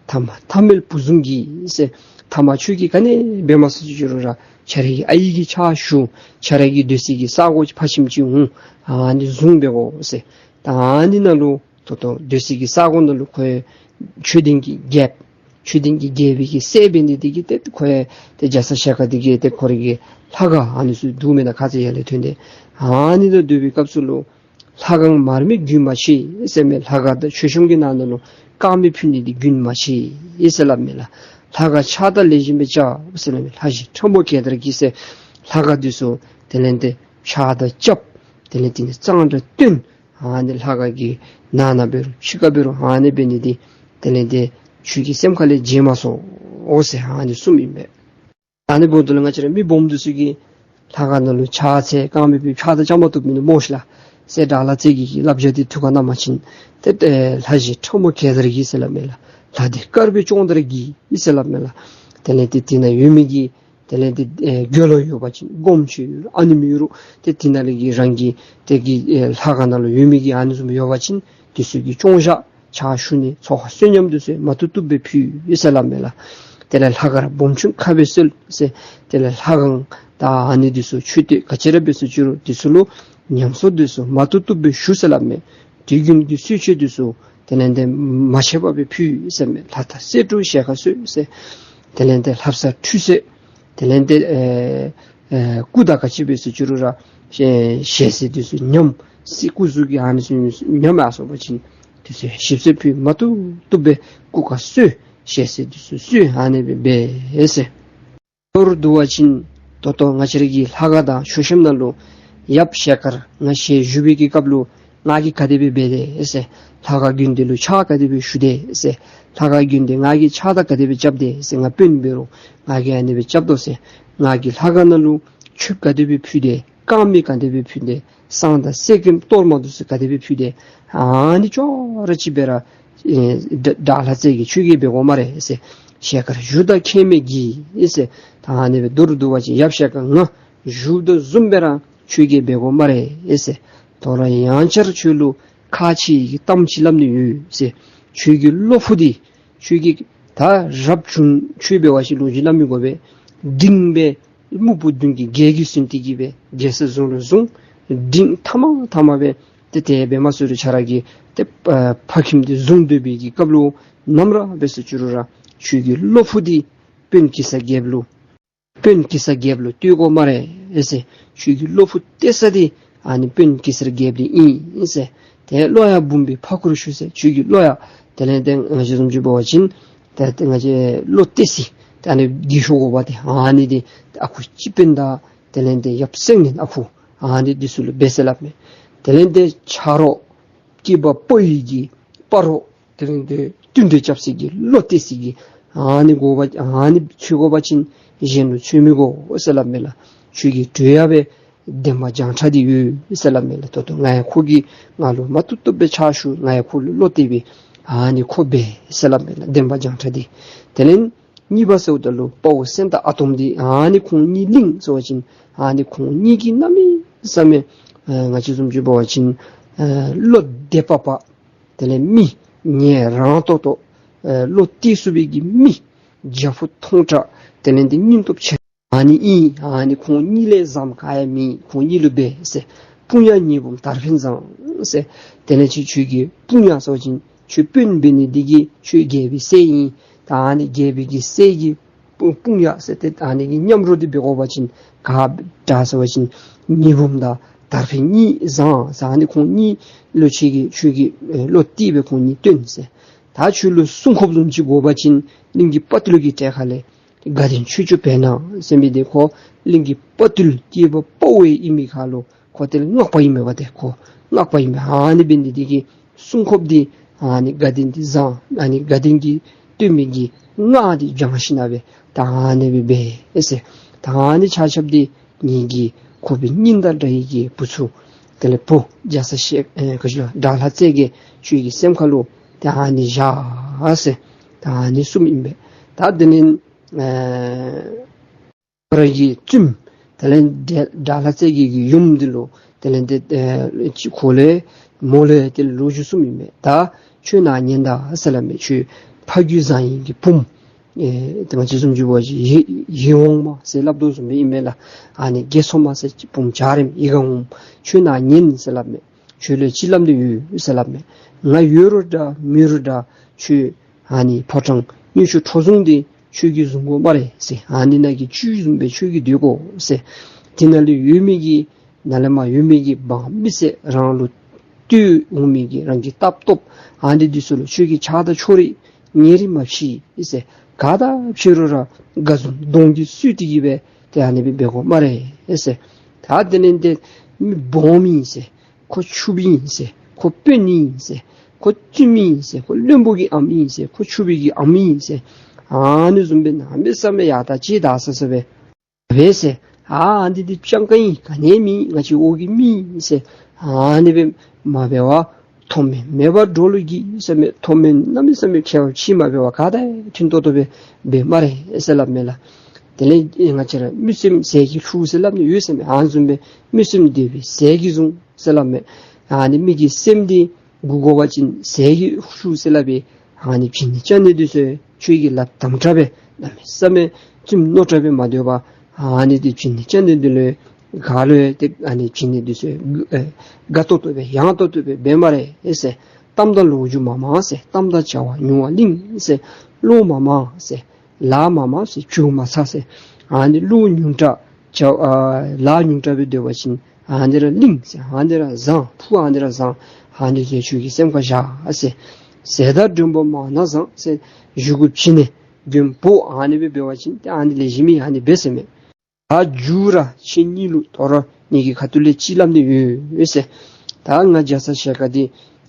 ཐ་མ་ཐ་མལ་བུ་བཟུམ་གྱི་ཟེར། ཐ་མ་ཁྱོད་ཀྱིས་ག་ནི་འབད་མ་ཚུགས་ཟེར་ཅི་རུང་ར་ཁྱོད་རའི་གི་ཨའི་གི་ཕྱག་ཞུ། ཁྱོད་རའི་གི་སྡོད་སའི་གི་ས་གོ་ཕ་ཁྱིམ་ཅིག་འོང་ཨ་ནི་བཟུང་འབད་དགོ་ཟེར། ད་ཨ་ནི་ནང་ལུ་ད་ལྟོ་སྡོད་སའི་གི་ས་གོ་ནང་ལུ་ཁོ་ཆོས་ལྡན་གྱི་རྒྱལཔོ་ཆོས་ལྡན་གྱི་རྒྱལ་པོའི་གི་སྲས་འབད་ནི་འདི་གིས་ཏེ་ཁོ་ཏེ་རྒྱ་ཚ་ཞལ་དཀར་འདི་གིས་ཏེ་ཁོ་རའི་གི་ལྷ་ཁང་ཨ་ནི་ཚུ་འདུག་མེན་ན། ཁ་ཙ་ཡར་ལས་ཐོན་ཏེ་ཨ་ནི་དང་སྡོད་པའི་སྐབས་སུ་ལུ་ལྷ་ཁང་མར་མེ་རྒྱུན་མ་ཆད་ཟེར་མས། ལྷ་ཁང་དང་མཆོད་གཤོམ་གྱི་ནང་ན་ལུ་དཀར་མེ་ཕུལ་ནི་འདི་རྒྱུན་མ་ཆད་ཟེར་སླབ་མས་ལགས། ལྷ་ཁང་ཕྱག་དང་ལེགས་ཤོམ་སྦེ་རྐྱབ་ཟེར་སླབ་མས། ལྷ་བཞི་ཁྲ་མོ་གད་དར་གྱིས་ཟེར། ལྷ་ཁང་འདི་ཚུ་དེ་ལས་ཏེ་ཕྱག་དང་རྐྱབ། དེ་ལས་ཏེ་གཙང་སྦྲ་བསྟེན། ཨ་ནི་ལྷ་ཁང་གི་ནང་ན་འབད་རུང་ཕྱི་ཁར་འབད་རུང་ཨ་ནི་འབད་ནི་འདི་དེ་ལས་ཏེ་ཁྱོད་ཀྱི་སེམས་ཁ་ལས་བརྗེད་མ་སོང་ཟེར་ཨ་ནི་གསུངམ་ཨིན་པས། ཨ་ནི་འབདཝ་ད་ལུ་ང་བཅས་ར་མི་སྦོམ་འདི་ཚུ་གིས་ལྷ་ཁང་ནང་ལུ་ཕྱག་འཚལ་དཀར་མེ་ཕུལ་ཕྱག་དང་རྐྱབ་མ་བཏུབ་མི་ནི་སྨོ་ཤི་ལགས་ཟེར། དགྲ་ལྷ་རྩེ་རྒྱལ་གྱི་བསླབ་བྱ་འདི་ཐུགས་ཁར་བསྣམས་པ་ཅིན་ཏེ་ཏེ་ལྷ་བཞི་ཁྲ་མོ་གད་དར་གྱིས་ཟེར་སླབ་མས་ལགས། ལྷ་སྡེ་དཀར་པོའི་སྐྱོང་དར་གྱིས་ཟེར་སླབ་མས་ལགས། དེ་ལས་ཏེ་དེ་ན་ཡོད་མི་གི་དེ་ལས་ཏེ་ཨེ་དགེ་སློང་ཡོད་པ་ཅིན་སྒོམ་ཆེན་ཡོད་རུང་ཨ་ནེམོ་ཡོད་རུང་ཏེ་དེ་ནང་ལས་ཀྱི་རང་གི་དེ་གི་ཨེ་ལྷ་ཁང་ནང་ལུ་ཡོད་མི་གི་ཨ་ནི་བཟུམ་ཡོད་པ་ཅིན་དེ་ཚུ་གི་སྐྱོང་བཞག་ཕྱག་ཞུ་ནི་ཚོགས་བསོད་སྙོམས་དེ་ཚུ་མ་བཏུབ་བཏུབ་སྦེ་ཕུལ་ཟེར་སླབ་མས་ལགས། དེ་ལས་ལྷ་མཁར་སྦོམ་ཆུང་ཁ་སྦེ་གསོལ་ཟེར། དེ་ལས་ལྷ་ཁང་དང་ཨ་ནི་དེ་ཚུ་མཆོད་རྟེན་ག་ཅི་ར་འབད་ཟེར་ཅི་རུང་དེ་ཚུ་ལུ་ཉམས་གསོ་དེ་ཚུ་མ་བཏུབ་བཏུབ་སྦེ་ཞུ་ཟེར་སླབ་མས། དུས་རྒྱུན་གྱི་གསོལ་མཆོད་དེ་ཚུ་དེ་ལས་ཏེ་མ་ཆད་པ་སྦེ་ཕུལ་ཟེར་མས། ལྷ་དང་སྲས་དྲུག་ཞལ་དཀར་གསོལ་ཟེར། དེ་ལས་ཏེ་ལྷ་བསངས་ཁྲུས་གསོལ། དེ་ལས་ཏེ་ཨེ་ཨེ་སྐུ་དང་ག་ཅི་འབད་ཟེར་ཅི་རུང་ར་ཞལ་ཞལ་ཟས་དེ་ཚུ་ཉམས་སྲིད་སྐུ་གཟུགས་ཀྱི་ཨ་ནི་ཚུ་ཉམས་ཡར་སོང་པ་ཅིན་དེ་ཚུ་ཞིབ་གསལ་ཕུལ། མ་བཏུབ་བཏུབ་སྦེ་སྐུ་ཁར་གསོལ། ཞལ་ཟས་དེ་ཚུ་གསོལ། ཨ་ནི་སྦེ་འབད་ཟེར། མདོར་བསྡུ་བ་ཅིན་ད་ལྟོ་ང་བཅས་ར་གི་ལྷ་ཁང་དང་མཆོད་གཤོམ་ནང་ལུ་ཡབ་ཞལ་དཀར་ང་ཞལ་བཞུགས་པའི་གི་སྐབས་ལུ་ང་གིས་ག་དེ་སྦེ་འབད་དེས་ཟེར། ལྷ་ཁང་དགོན་སྡེ་ལུ་ཕྱག་ག་དེ་སྦེ་ཞུ་དེས་ཟེར། ལྷ་ཁང་དགོན་སྡེ་ང་གིས་ཕྱག་དང་ག་དེ་སྦེ་རྐྱབ་དེས་ཟེར། ང་དཔོན་འབད་རུང་ང་གིས་ཨ་ནི་སྦེ་རྐྱབ་དོ་ཟེར། ང་གིས་ལྷ་ཁང་ནང་ལུ་མཆོདཔ་ག་དེ་སྦེ་ཕུལ་དེས། དཀར་མེ་ག་དེ་སྦེ་ཕུལ་དེས། བསང་དང་གསེར་སྐྱེམས་གཏོར་མ་དེ་ཚུ་ག་དེ་སྦེ་ཕུལ་དེས། ཨ་ནི་ཅོག་ར་གཅིག་སྦེ་ར་ཨེ་དགྲ་དགྲ་ལྷ་རྩེ་རྒྱལ་ཁྱོད་ཀྱིས་འབད་དགོ་སྨ་རེ་ཟེར། ཞལ་དཀར་བཞུགས་དང་ཁྱད་མེད་ཀྱིས་ཟེར། ད་ཨ་ནི་སྦེ་མདོར་བསྡུ་བ་ཅིན་ཡབ་ཞལ་དཀར་ང་བཞུགས་དོ་བཟུམ་སྦེ་ར་ཁྱོད་ཀྱིས་འབད་དགོ་སྨ་རེ་ཟེར། དོ་རུང་ཡང་བསྐྱར་ཁྱོད་ལུ་ཁག་ཆེ་བའི་གཏམ་ཅིག་སླབ་ནི་ཡོད་ཟེར། ཁྱོད་ཀྱི་བློ་ཕུགས་འདི་ཁྱོད་ཀྱི་ད་རབ་བྱུང་ཁྱོད་འབད་བ་ཅིན་ལོ་རྒྱུས་སླབ་མི་དགོ་པས། འབྲིང་སྦེ་སྨུག་པོ་བདུན་གྱི་རྒྱལ་གྱིས་བཟུང་སྟེ་གི་སྦེ་རྒྱལ་སྲིད་བཟུང་རུང་བཟུང་། འབྲིང་ཐ་མ་ཐ་མ་སྦེ་ཏེ་དེ་སྦེ་མ་ཚུགས་རུང་ཁྱོད་ར་གི་ཏེ་ཨ་ཕ་ཁྱིམ་འདི་བཟུང་སྡོད་པའི་གི་སྐབས་ལུ་ནམ་ར་འབད་ཟེར་ཅི་རུང་ར་ཁྱོད་ཀྱི་བློ་ཕུགས་འདི་དཔོན་གེ་སར་རྒྱལཔོ་ལུ་དཔོན་གེ་སར་རྒྱལཔོ་ལུ་གཏད་དགོ་སྨ་རེ་ཟེར། ཁྱོད་ཀྱི་བློ་ཕུགས་གཏད་ས་འདི་ཨ་ནི་དཔོན་གེ་སར་རྒྱལཔོ་འདི་ཨིན་ཟེར། ཏེ་བློ་ཡང་འབུམ་པའི་ཕ་ཁུར་ཞུ་ཟེར། ཁྱོད་ཀྱི་བློ་ཡང་དེ་ལས་ཏེ་ང་བཅས་བཟུམ་ཅིག་འབད་བ་ཅིན་ཏེ་ཏེ་ང་བཅས་བློ་གཏད་ས་ཏེ་ཨ་ནི་རྒས་ཤོས་དགོ་པ་ཏེ་ཨ་ནི་འདི་ཨ་ཁུ་སྤྱི་དཔོན་དང་དེ་ལས་ཏེ་ཡབ་སེང་བློན་ཨ་ཁུ་ཨ་ནི་འདི་ཚུ་ལུ་འབད་ཟེར་སླབ་མས། དེ་ལས་ཏེ་ཆ་རོགས་སྐྱེས་པ་ཕོ་ཡི་གི་སྤ་རོ་དེ་ལས་ཏེ་བསྟུན་གྲོས་རྐྱབ་ས་གི་བློ་གཏད་ས་གི་ཨ་ནི་དགོ་པ་ཨ་ནི་ཚུ་དགོ་པ་ཅིན་གཞན་ལུ་ཚུ་མི་དགོ་ཟེར་སླབ་མས་ལགས། ཁྱོད་ཀྱི་གྲོས་ཡང་སྦེ་བདེན་པ་བྱང་ཁྲ་འདི་ཡོད་ཟེར་སླབ་མས་ལགས། ད་ལྟོ་ང་ཡང་ཁོ་གིས་ང་ལུ་མ་བཏུབ་བཏུབ་སྦེ་ཕྱག་ཞུ། ང་ཡང་ཁོ་ལུ་བློ་གཏད་པས། ཨ་ནི་ཁོ་འབད་ཟེར་སླབ་མས་ལགས། བདེན་པ་བྱང་ཁྲ་འདི། དེ་ལས་གཉིས་པ་ཟེརཝ་ད་ལུ་དཔའ་བོ་སེང་སྟག་ཨ་དོམ་འདི་ཨ་ནི་ཁོང་གཉིས་གླིང་ཟེར་བ་ཅིན་ཨ་ནི་ཁོང་གཉིས་ཀྱིས་གནམ་མེད་ས་མེད་ཨ་ང་བཅས་བཟུམ་ཅིག་འབད་བ་ཅིན་ཨ་བློ་བདེ་པ་པ། དེ་ལས་མི་ངལ་རངས་ཏོག་ཏོ་ཨེ་བློ་གཏད་ཚུགས་པའི་གི་མི་རྒྱ་བོ་ཐོང་དྲགས་དེ་ལས་ཏེ་སྙིང་སྟོབས་ཆེ་ཨ་ནི་ཨིན། ཨ་ནི་ཁོང་གཉིས་ལས་བཟང་ག་ཡང་མེད། ཁོང་གཉིས་ལུ་འབད་ཟེར། དཔུང་ཡང་ཉི་འབུམ་དར་འཕེན་བཟང་ཟེར། དེ་ལས་ཁྱོད་ཁྱོད་ཀྱི་དཔུང་ཡང་ཟེར་བ་ཅིན་ཁྱོད་དཔོན་འབད་ནི་འདི་གིས་ཁྱོད་རྒྱལ་པོའི་སྲས་ཨིན། ད་ཨ་ནི་རྒྱལ་པོའི་གི་སྲས་ཀྱི་དཔུང་དཔུང་ཡང་ཟེར་ཏེ་ཨ་ནི་གི་མཉམ་རོགས་འདི་འབད་དགོ་པ་ཅིན་ག་འདྲ་ཟེར་བ་ཅིན་ཉི་འབུམ་དང་དར་འཕེན་གཉིས་བཟང་ཟེར། ཨ་ནི་ཁོང་གཉིས་ལུ་ཁྱོད་ཀྱིས་ཁྱོད་ཀྱིས་ཨེ་བློ་གཏད་སྦེ་ཁོང་གཉིས་བསྟེན་ཟེར། ད་ཁྱོད་ལུ་སྲུང་སྐྱོབ་བཟུམ་ཅིག་དགོ་པ་ཅིན་གླིང་གི་དཔའ་བརྟུལ་གྱི་གྲལ་ཁ་ལས་དགའ་ལྡན་ཆོས་སྐྱོང་བེར་ནག་ཟེར་མི་འདི་ཁོ་གླིང་གི་དཔའ་བརྟུལ་སྐྱེས་པ་དཔའ་བོ་ཨིན་མི་ཁར་ལུ་ཁོ་དེ་ལས་སྔགས་པ་ཨིན་མས་པ་ཏེ། ཁོ་སྔགས་པ་ཨིན་མས། ཨ་ནི་འབད་ནི་འདི་གིས་སྲུང་སྐྱོབ་འདི་ཨ་ནི་དགའ་ལྡན་འདི་བཟང་། ཨ་ནི་དགའ་ལྡན་གྱིས་བསྟེན་མི་གི་སྔགས་འདི་བགྱང་ཞིནམ་ལས་ད་ཨ་ནི་སྦེ་འབད་ཟེར། ད་ཨ་ནི་ཆ་ཁྱབ་འདི་ངེ་གི་ཁོག་པའི་སྙིང་དང་འདྲ་བའི་གི་བུ་ཚུ་ དེ་ལས་བུ་རྒྱ་ཚ་ཞལ་ཨེ་ག་ཅི་ལོ་དགྲ་ལྷ་རྩེ་རྒྱལ་ཁྱོད་ཀྱི་སེམས་ཁ་ལུ་ཏེ་ཨ་ནི་བཞག་ཟེར་ཏེ་ཨ་ནི་གསུངམ་ཨིན་པས། ད་དེ་ལས་ཨེ་རང་གི་བཙུནམོ་དེ་ལས་དགྲ་དགྲ་ལྷ་རྩེ་རྒྱལ་གྱི་ཡུམ་འདི་ལུ་དེ་ལས་ཏེ་ཨེ་ཅིག་ཁོ་ལས་མོ་ལས་ཏེ་ལོ་རྒྱུས་གསུངམ་ཨིན་པས། ད་ཁྱོད་ནཱ་ཉན་ད་ཟེར་སླབ་མས། ཁྱོད་ཕ་རྒྱུད་བཟང་ཡིན་གྱི་བུམོ་ཨེ་ཏེ་ང་བཅས་བཟུམ་ཅིག་འབད་བ་ཅིན་ཡིད་ཡིད་འོང་མ་ཟེར་སླབ་དོ་བཟུམ་སྦེ་ཨིན་མས་ལགས། ཨ་ནི་དགེ་ཚོགས་མ་ཟེར་བུམོ་འཇའ་རིསམོ་ཡིད་ཁར་འོང་། ཁྱོད་ནཱ་ཉན་ཟེར་སླབ་མས། ཁྱོད་ལུ་ཅིག་སླབ་ནི་ཡོད་ཟེར་སླབ་མས། ང་ཡོད་རུང་འདྲ་མེད་རུང་འདྲ་ཁྱོད་ཨ་ནི་ཕོ་བྲང་དངུལ་ཆུ་ཁྲོ་ཟུང་འདི་ཁྱོད་ཀྱིས་བཟུང་དགོ་སྨ་རེ་ཟེར། ཨ་ནི་ནང་གི་བཅུད་བཟུམ་སྦེ་ཁྱོད་ཀྱིས་སྡོད་དགོ་ཟེར། དེ་ནང་ལུ་ཡོད་མི་གི་ནཱ་ལས་མར་ཡོད་མི་གི་འབངས་མི་སེར་རང་ལུ་བསྟེན་འོང་མི་གི་རང་གི་ལྟ་སྟོབས་ཨ་ནི་འདི་ཚུ་ལུ་ཁྱོད་ཀྱིས་ཆགས་སྡང་ཕྱོགས་རིས་ཉེ་རིང་མ་ཕྱེ་ཟེར། ག་དང་ཕྱད་རུང་ར་དགའ་འཛུམ་གདོང་གི་བསུ་སྟེ་གི་སྦེ་ཏེ་ཨ་ནི་སྦེ་འབད་དགོ་སྨ་རེ་ཟེར། ད་དེ་ལས་ཏེ་མི་སྦོམ་ཨིན་ཟེར། ཁོ་ཕྱུགཔོ་ཨིན་ཟེར། ཁོ་དཔོན་ཨིན་ཟེར། ཁོ་བཙུནམོ་ཨིན་ཟེར། ཁོ་བློན་པོ་གི་ཨམ་ཨིན་ཟེར། ཁོ་ཕྱུགཔོ་གི་ཨམ་ཨིན་ཟེར། ཨ་ནི་བཟུམ་སྦེ་གནམ་མེད་ས་མེད་ཡར་ལྟ་ཕྱི་ལྟ་ཟེར་ཟེར་སྦེ་འབད་ཟེར། ཨ་ཨ་འདི་འདི་སྤྱང་ཀ་ཨིན། ག་ནི་མེད། ང་བཅས་འོག་གི་མི་ཨིན་ཟེར། ཨ་ནི་སྦེ་མ་འབད་བར་མཐོ་དམན་མེད་པར་འགྲོ་ལུགས་ཀྱི་ཟེར་མས། མཐོ་དམན་གནམ་མེད་ས་མེད་ཁྱད་པར་ཕྱེ་མ་འབད་བར་ག་དང་མཐུན་ཏོག་ཏོ་སྦེ་འབད་སྨ་རེ་ཟེར་སླབ་མས་ལགས། དེ་ལས་ང་བཅས་ར་མི་སེམས་ཟས་ཀྱིས་བསླུ་ཟེར་སླབ་ནི་ཡོད་ཟེར་མས། ཨ་ནི་བཟུམ་སྦེ་མི་སེམས་འདོད་པའི་ཟས་ཀྱིས་བཟུང་ཟེར་སླབ་མས། ཨ་ནི་མི་གི་སེམས་འདི་མགུ་དགོ་པ་ཅིན་ཟས་ཀྱིས་བསླུ་ཟེར་སླབ་པས། ཨ་ནི་བྱིན་ནི་ཅན་ནི་འདི་ཚུ་ཁྱོད་ཀྱིས་ལགཔ་དམ་དྲགས་སྦེ་གནམ་མེད་ས་མེད་བཙུནམོ་རྣོ་དྲགས་སྦེ་མ་སྡོད་པར་ཨ་ནི་འདི་བྱིན་ནི་ཅན་ནི་འདི་ལུ་ག་ལུ་ཡང་ཏེ་ཨ་ནི་བྱིན་ནི་འདི་ཚུ་ཨེ་དགའ་ཏོག་ཏོ་སྦེ་ཡང་ཏོག་ཏོ་སྦེ་འབད་སྨ་རེ་ཟེར། གཏམ་དང་ལོ་རྒྱུས་མང་མང་ཟེར། གཏམ་དང་བྱ་བ་ཉུང་བ་གླེང་ཟེར། བློ་མང་མང་ཟེར། ལཱ་མང་མང་ཟེར། བྱུར་མང་ཙང་ཟེར། ཨ་ནི་བློ་ཉུང་དྲགས་བྱ་ཨ་ལཱ་ཉུང་དྲགས་སྦེ་སྡོད་པ་ཅིན་ཨ་ནི་ར་གླེང་ཟེར། ཨ་ནི་ར་བཟང་། ཕུགས་ཨ་ནི་ར་བཟང་། ཨ་ནི་ཚུ་ཁྱོད་ཀྱིས་སེམས་ཁར་བཞག་ཟེར། ཟས་དང་མགྲོན་པོ་མང་ན་བཟང་ཟེར། གཞུག་གུ་བྱིན་ནི་མགྲོན་པོ་ཨ་ནི་སྦེ་འབད་བ་ཅིན་ཏེ་ཨ་ནི་ལེགས་ཤོམ་ཨིན། ཨ་ནི་འབད་ཟེར་མས། ད་མཇུག་ར་ཁྱེད་གཉིས་ལུ་དོ་རུང་ངེ་གི་ཁ་ཐུག་ལས་ཅིག་སླབ་ནི་ཡོད་ཟེར། ད་ང་རྒྱ་ཚ་ཞལ་དཀར་འདི་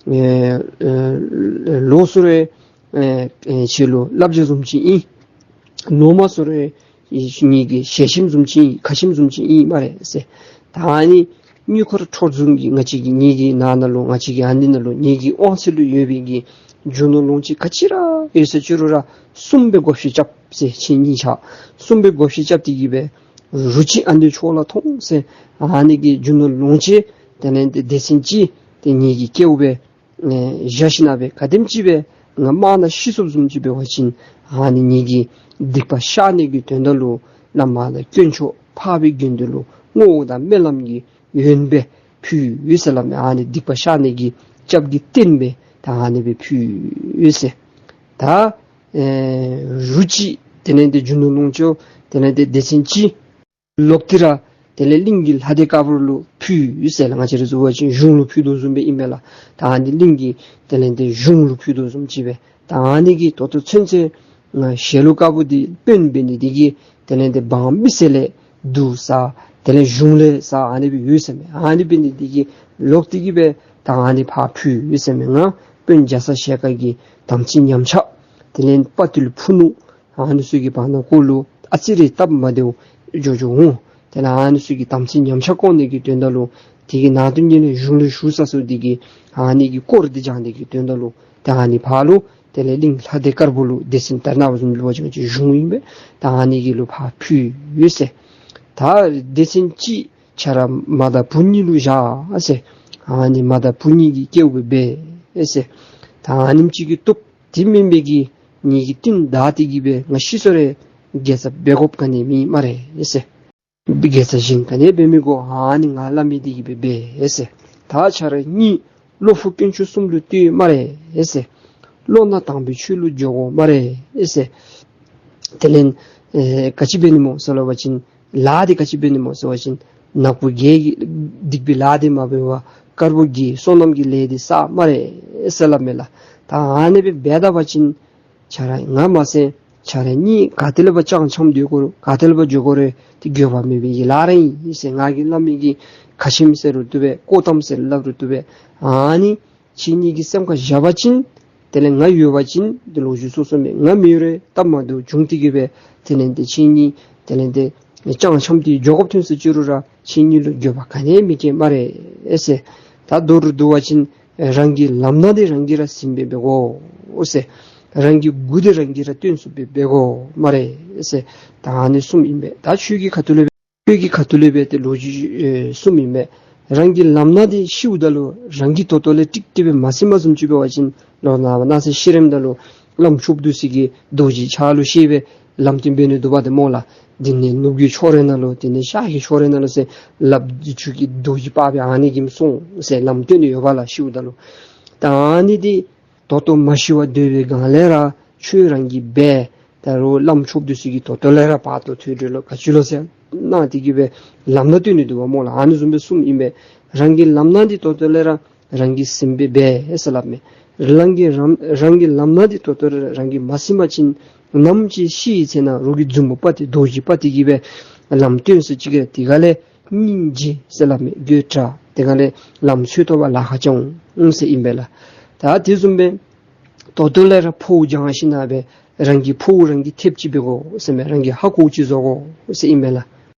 ཨེ་ཨེ་ལོག་སོང་རུང་ཨེ་ཨེ་ཁྱེད་ལུ་བསླབ་བྱ་བཟུམ་ཅིག་ཨིན། ལོག་མ་སོང་རུང་ངེ་གི་ཞལ་ཆེམས་བཟུམ་ཅིག་ཨིན། ཁ་ཆེམས་བཟུམ་ཅིག་ཨིན་སྨ་རེ་ཟེར། ད་ཨ་ནི་དངུལ་འཁོར་ཁྲོ་ཟུང་གི་ང་བཅས་ཀྱི་ངེ་གི་ནང་ན་ལུ་ང་བཅས་ཀྱི་ཨ་ནི་ནང་ལུ་ངེ་གི་དབང་ཚད་ལུ་ཡོད་པའི་གི་རྒྱུ་ནོར་ལོངས་སྤྱོད་ག་ཅི་ར་ཡོད་ཟེར་ཅི་རུང་ར་གསུམ་སྦེ་བགོ་བཤའ་རྐྱབ་ཟེར། ཁྱེད་གཉིས་ཆ་གསུམ་སྦེ་བགོ་བཤའ་རྐྱབ་སྟེ་གི་སྦེ་རུ་གཅིག་ཨ་ནི་ཕྱོགས་ལ་ཐོང་ཟེར། ཨ་ནི་གི་རྒྱུ་ནོར་ལོངས་སྤྱོད་དེ་ལས་ཏེ་སྡེ་ཚན་གཅིག་ཏེ་ངེ་གི་སྐལཝ་སྦེ་ཨེ་བཞག་ཞིན་ན་སྦེ་ག་དེམ་ཅིག་སྦེ་ང་དམག་ནང་ཤི་སོཔ་བཟུམ་ཅིག་འབད་བ་ཅིན་ཨ་ནི་ངེ་གི་སྡིག་པ་བཤགས་ནི་གི་དོན་དག་ལུ་བླ་མ་དང་དཀོན་མཆོག་འཕགས་པའི་དགེ་འདུན་ལུ་བསྔོ་བ་དང་སྨོན་ལམ་གྱི་ཡོན་སྦེ་ཕུལ་ཡི་ཟེར་སླབ་མས། ཨ་ནི་སྡིག་པ་བཤགས་ནི་གི་སྐྱབས་ཀྱི་རྟེན་སྦེ་ད་ཨ་ནི་སྦེ་ཕུལ་ཡི་ཟེར། ད་ཨེ་རུ་གཅིག་དེ་ལས་ཏེ་རྒྱུ་ནོར་ལོངས་སྤྱོད་དེ་ལས་ཏེ་སྡེ་ཚན་གཅིག་ལོག་སྟེ་ར་དེ་ལས་གླིང་གི་ལྷ་སྡེ་དཀར་པོ་ལུ་ཕུལ་ཡི་ཟེར་ལགས། ང་བཅས་ར་བཟུམ་འབད་བ་ཅིན་གཞུང་ལུ་ཕུལ་དོ་བཟུམ་སྦེ་ཨིན་མས་ལགས། ད་ཨ་ནི་གླིང་གི་དེ་ལས་ཏེ་གཞུང་ལུ་ཕུལ་དོ་བཟུམ་ཅིག་སྦེ། ད་ཨ་ནི་གི་ད་ལྟོ་ཚུན་ཚོད་ང་ཞལ་ལུ་དཀར་པོ་འདི་དཔོན་འབད་ནི་འདི་གིས་དེ་ལས་ཏེ་འབངས་མི་སེར་ལས་བསྡུ་ས་དེ་ལས་གཞུང་ལས་ས་ཨ་ནི་སྦེ་ཡོད་ཟེར་མས། ཨ་ནི་འབད་ནི་འདི་གིས་ལོག་སྟེ་གི་སྦེ་ད་ཨ་ནི་ཕར་ཕུལ་ཡི་ཟེར་མས། ང་དཔོན་རྒྱ་ཚ་ཞལ་དཀར་གྱི་དམ་ཚིག་ཉམས་ཆག་དེ་ལས་དཔའ་བརྟུལ་ཕུ་ནུ་ཨ་ནི་ཚུ་གི་བར་ན་ཀོ་ལུ་ཨ་ཙི་རེ་སྟབས་མ་བདེཝ་འགྱོ་འགྱོ་འོང་། དེ་ལས་ཨ་ནི་ཚུ་གི་དམ་ཚིག་ཉམས་ཆག་བཀག་ནི་གི་དོན་དག་ལུ་དེ་གི་ནང་དོན་གྱི་ནི་གཞུང་ལུ་ཞུ་ས་ཚུ་དེ་གི་ཨ་ནི་གི་སྐོར་འདི་སྦྱང་ནི་གི་དོན་དག་ལུ་ད་ཨ་ནི་ཕར་ལུ་དེ་ལས་གླིང་ལྷ་སྡེ་དཀར་པོ་ལུ་སྡེ་ཚན་ད་རེས་ནངས་པ་བཟུམ་ལུ་བ་ཅིན་གཞུང་ཨིན་པས། ད་ཨ་ནི་གི་ལུ་ཕར་ཕུལ་ཡི་ཟེར། ད་སྡེ་ཚན་གཅིག་ཁྱེད་ར་མ་དང་བུ་གཉིས་ལུ་བཞག་ཟེར། ཨ་ནི་མ་དང་བུ་གཉིས་ཀྱི་སྐལཝ་སྦེ་འབད་ཟེར། ད་ཨ་ནེམ་ཅིག་གིས་བཏུབ། དེ་མེན་པའི་གི་ངེ་གི་བསྟུན་བདའ་སྟེ་གི་སྦེ་ང་ཤི་སོང་རུང་དགེ་རྩ་འབད་དགོཔ་ག་ནི་མེད་སྨ་རེ་ཟེར། དགེ་རྩ་གཞན་ག་ནི་འབད་མི་དགོ། ཨ་ནི་ང་སླབ་མི་འདི་གི་སྦེ་འབད་ཟེར། ད་ཁྱེད་ར་གཉིས་བློ་ཕུགས་དཀོན་མཆོག་གསུམ་ལུ་གཏད་སྨ་རེ་ཟེར། བློ་སྣ་དང་པོའི་ཆོས་ལུ་འགྱོ་དགོ་སྨ་རེ་ཟེར། དེ་ལས་ཨེ་ག་ཅི་འབད་ནི་སྨོ་ཟེར་སླབ་པ་ཅིན་ལཱ་འདི་ག་ཅི་འབད་ནི་སྨོ་ཟེར་བ་ཅིན་ནག་པོ་བརྒྱད་ཀྱི་སྡིག་པའི་ལཱ་འདི་མ་འབད་བར་དཀར་པོ་བརྒྱད་བསོད་ནམས་ཀྱི་ལས་འདི་བསགས་སྨ་རེ་ཟེར་སླབ་མས་ལགས། ད་ཨ་ནི་སྦེ་འབད་ད་པ་ཅིན་ཁྱེད་ར་ང་མ་ཚད་ཁྱེད་ར་གཉིས་ག་ཏེ་ལས་ཕར་ཅང་འཁྱམས་སྡོད་དགོ་རུང་ག་ཏེ་ལས་ཕར་འགྱོ་དགོ་རུང་ཏེ་འགྱོད་པ་མེད་པའི་ལཱ་ར་ཨིན་ཟེར། ང་གིས་སླབ་མི་གི་ཁ་ཆེམས་ཟེར་རུང་བཏུབ་པས། བཀོད་གཏམ་ཟེར་སླབ་རུང་བཏུབ་པས། ཨ་ནི་ཁྱེད་གཉིས་ཀྱིས་སེམས་ཁར་བཞག་པ་ཅིན་དེ་ལས་ང་ཡོད་པ་ཅིན་ཏེ་ལོ་རྒྱུས་སོ་སོ་མེད། ང་མེད་རུང་སྟབས་མ་བདེཝ་བྱུང་སྟེ་གི་སྦེ་དེ་ལས་ཏེ་ཁྱེད་གཉིས་དེ་ལས་ཏེ་ ལྕང་འཁྱམས་ཏེ་འགྱོ་དགོཔ་ཐོན་སོ་ཅི་རུང་ར་ཁྱེད་གཉིས་ལུ་འགྱོད་པ་ག་ནི་ཡང་མི་སྐྱེ་སྨ་རེ་ཟེར། ད་མདོར་བསྡུ་བ་ཅིན་རང་གི་ལམ་སྣ་འདི་རང་གིས་ར་ཟིན་སྦེ་འབད་དགོ་ཟེར། རང་གི་མགུ་འདི་རང་གིས་ར་བཏོན་ཚུགསཔ་སྦེ་འབད་དགོ་སྨ་རེ་ཟེར། ད་ཨ་ནི་གསུངམ་ཨིན་པས། ད་ཆོས་ཀྱི་ཁ་ཐུག་ལས་སྦེ་ཆོས་ཀྱི་ཁ་ཐུག་ལས་སྦེ་ཏེ་ལོ་རྒྱུས་ཨེ་གསུངམ་ཨིན་པས། རང་གི་ལམ་སྣ་འདི་ཤིཝ་ད་ལུ་རང་གིས་ད་ལྟོ་ལས་ཀྲིག་ཀྲི་སྦེ་མ་ཟིནམ་བཟུམ་ཅིག་འབད་བ་ཅིན་ལོག་ནཱ་གནངས་ཚེ་ཤི་རནམ་ད་ལུ་བླམ་ཆོསཔ་འདི་ཚུ་གིས་རྡོ་རྗེ་ཕྱག་ལུ་བཞེས་སྦེ་ལམ་སྟོན་འབད་ནི་འདུག་པ་ཏེ་སྨོ་ལགས། འདི་ནི་ནུབ་ཀྱི་ཕྱོགས་རེ་ནང་ལུ་དེ་ནི་ཤར་གྱི་ཕྱོགས་རེ་ནང་ལུ་ཟེར་ལགཔ་འདི་ཚུ་གིས་རྡོ་རྗེ་པ་སྦེ་ཨ་ནི་གིས་སོང་ཟེར་ལམ་སྟོན་ནི་ཡོད་པ་ལགས། ཤིཝ་ད་ལུ་ད་ཨ་ནི་འདི་ད་ལྟོ་མ་ཤི་བར་སྡོད་པའི་སྒང་ལས་ར་ཆོས་རང་གིས་འབད། ད་རུང་བླམ་ཆོསཔ་འདི་ཚུ་གིས་ད་ལྟོ་ལས་ར་བར་དོ་ཐོས་གྲོལ་ལོ་ག་ཅི་ལོ་ཟེར་གནང་སྟེ་གིས་སྦེ་ལམ་སྣ་སྟོན་ནི་འདུག་པ་སྨོ་ལགས། ཨ་ནི་བཟུམ་སྦེ་གསུངམ་ཨིན་པས། རང་གི་ལམ་སྣ་འདི་ད་ལྟོ་ལས་ར་རང་གིས་ཟིན་སྦེ་འབད་ཟེར་སླབ་མས། རང་གི་རམ་རང་གི་ལམ་སྣ་འདི་ད་ལྟོ་ལས་ར་རང་གིས་མ་ཟིན་པ་ཅིན་ནམ་ཅིག་ཤི་བའི་ཚེ་ན་རོགས་ཀྱིས་མཛུབ་མོ་དཔའ་སྟེ་རྡོ་རྗེ་དཔའ་སྟེ་གིས་སྦེ་ལམ་སྟོན་སོ་ཅི་གེ་དེ་ག་ལས་སྙིང་རྗེ་ཟེར་སླབ་མས། དགོད་བྲ་དེ་ག་ལས་ལམ་འཚོལ་དོ་བ་ལཱ་ཁག་ཅིག་འོང་ཟེར་ཨིན་པས་ལགས། ད་དེ་བཟུམ་སྦེ་ད་ལྟོ་ལས་ར་ཕོཝ་བྱང་ཞིནམ་ལས་རང་གི་ཕོཝ་རང་གིས་ཐེབས་ཅིག་འབད་དགོ་ཟེར་མས། རང་གིས་ཧ་གོཝ་ཅིག་བཟོ་དགོ་ཟེར་ཨིན་པས་ལགས།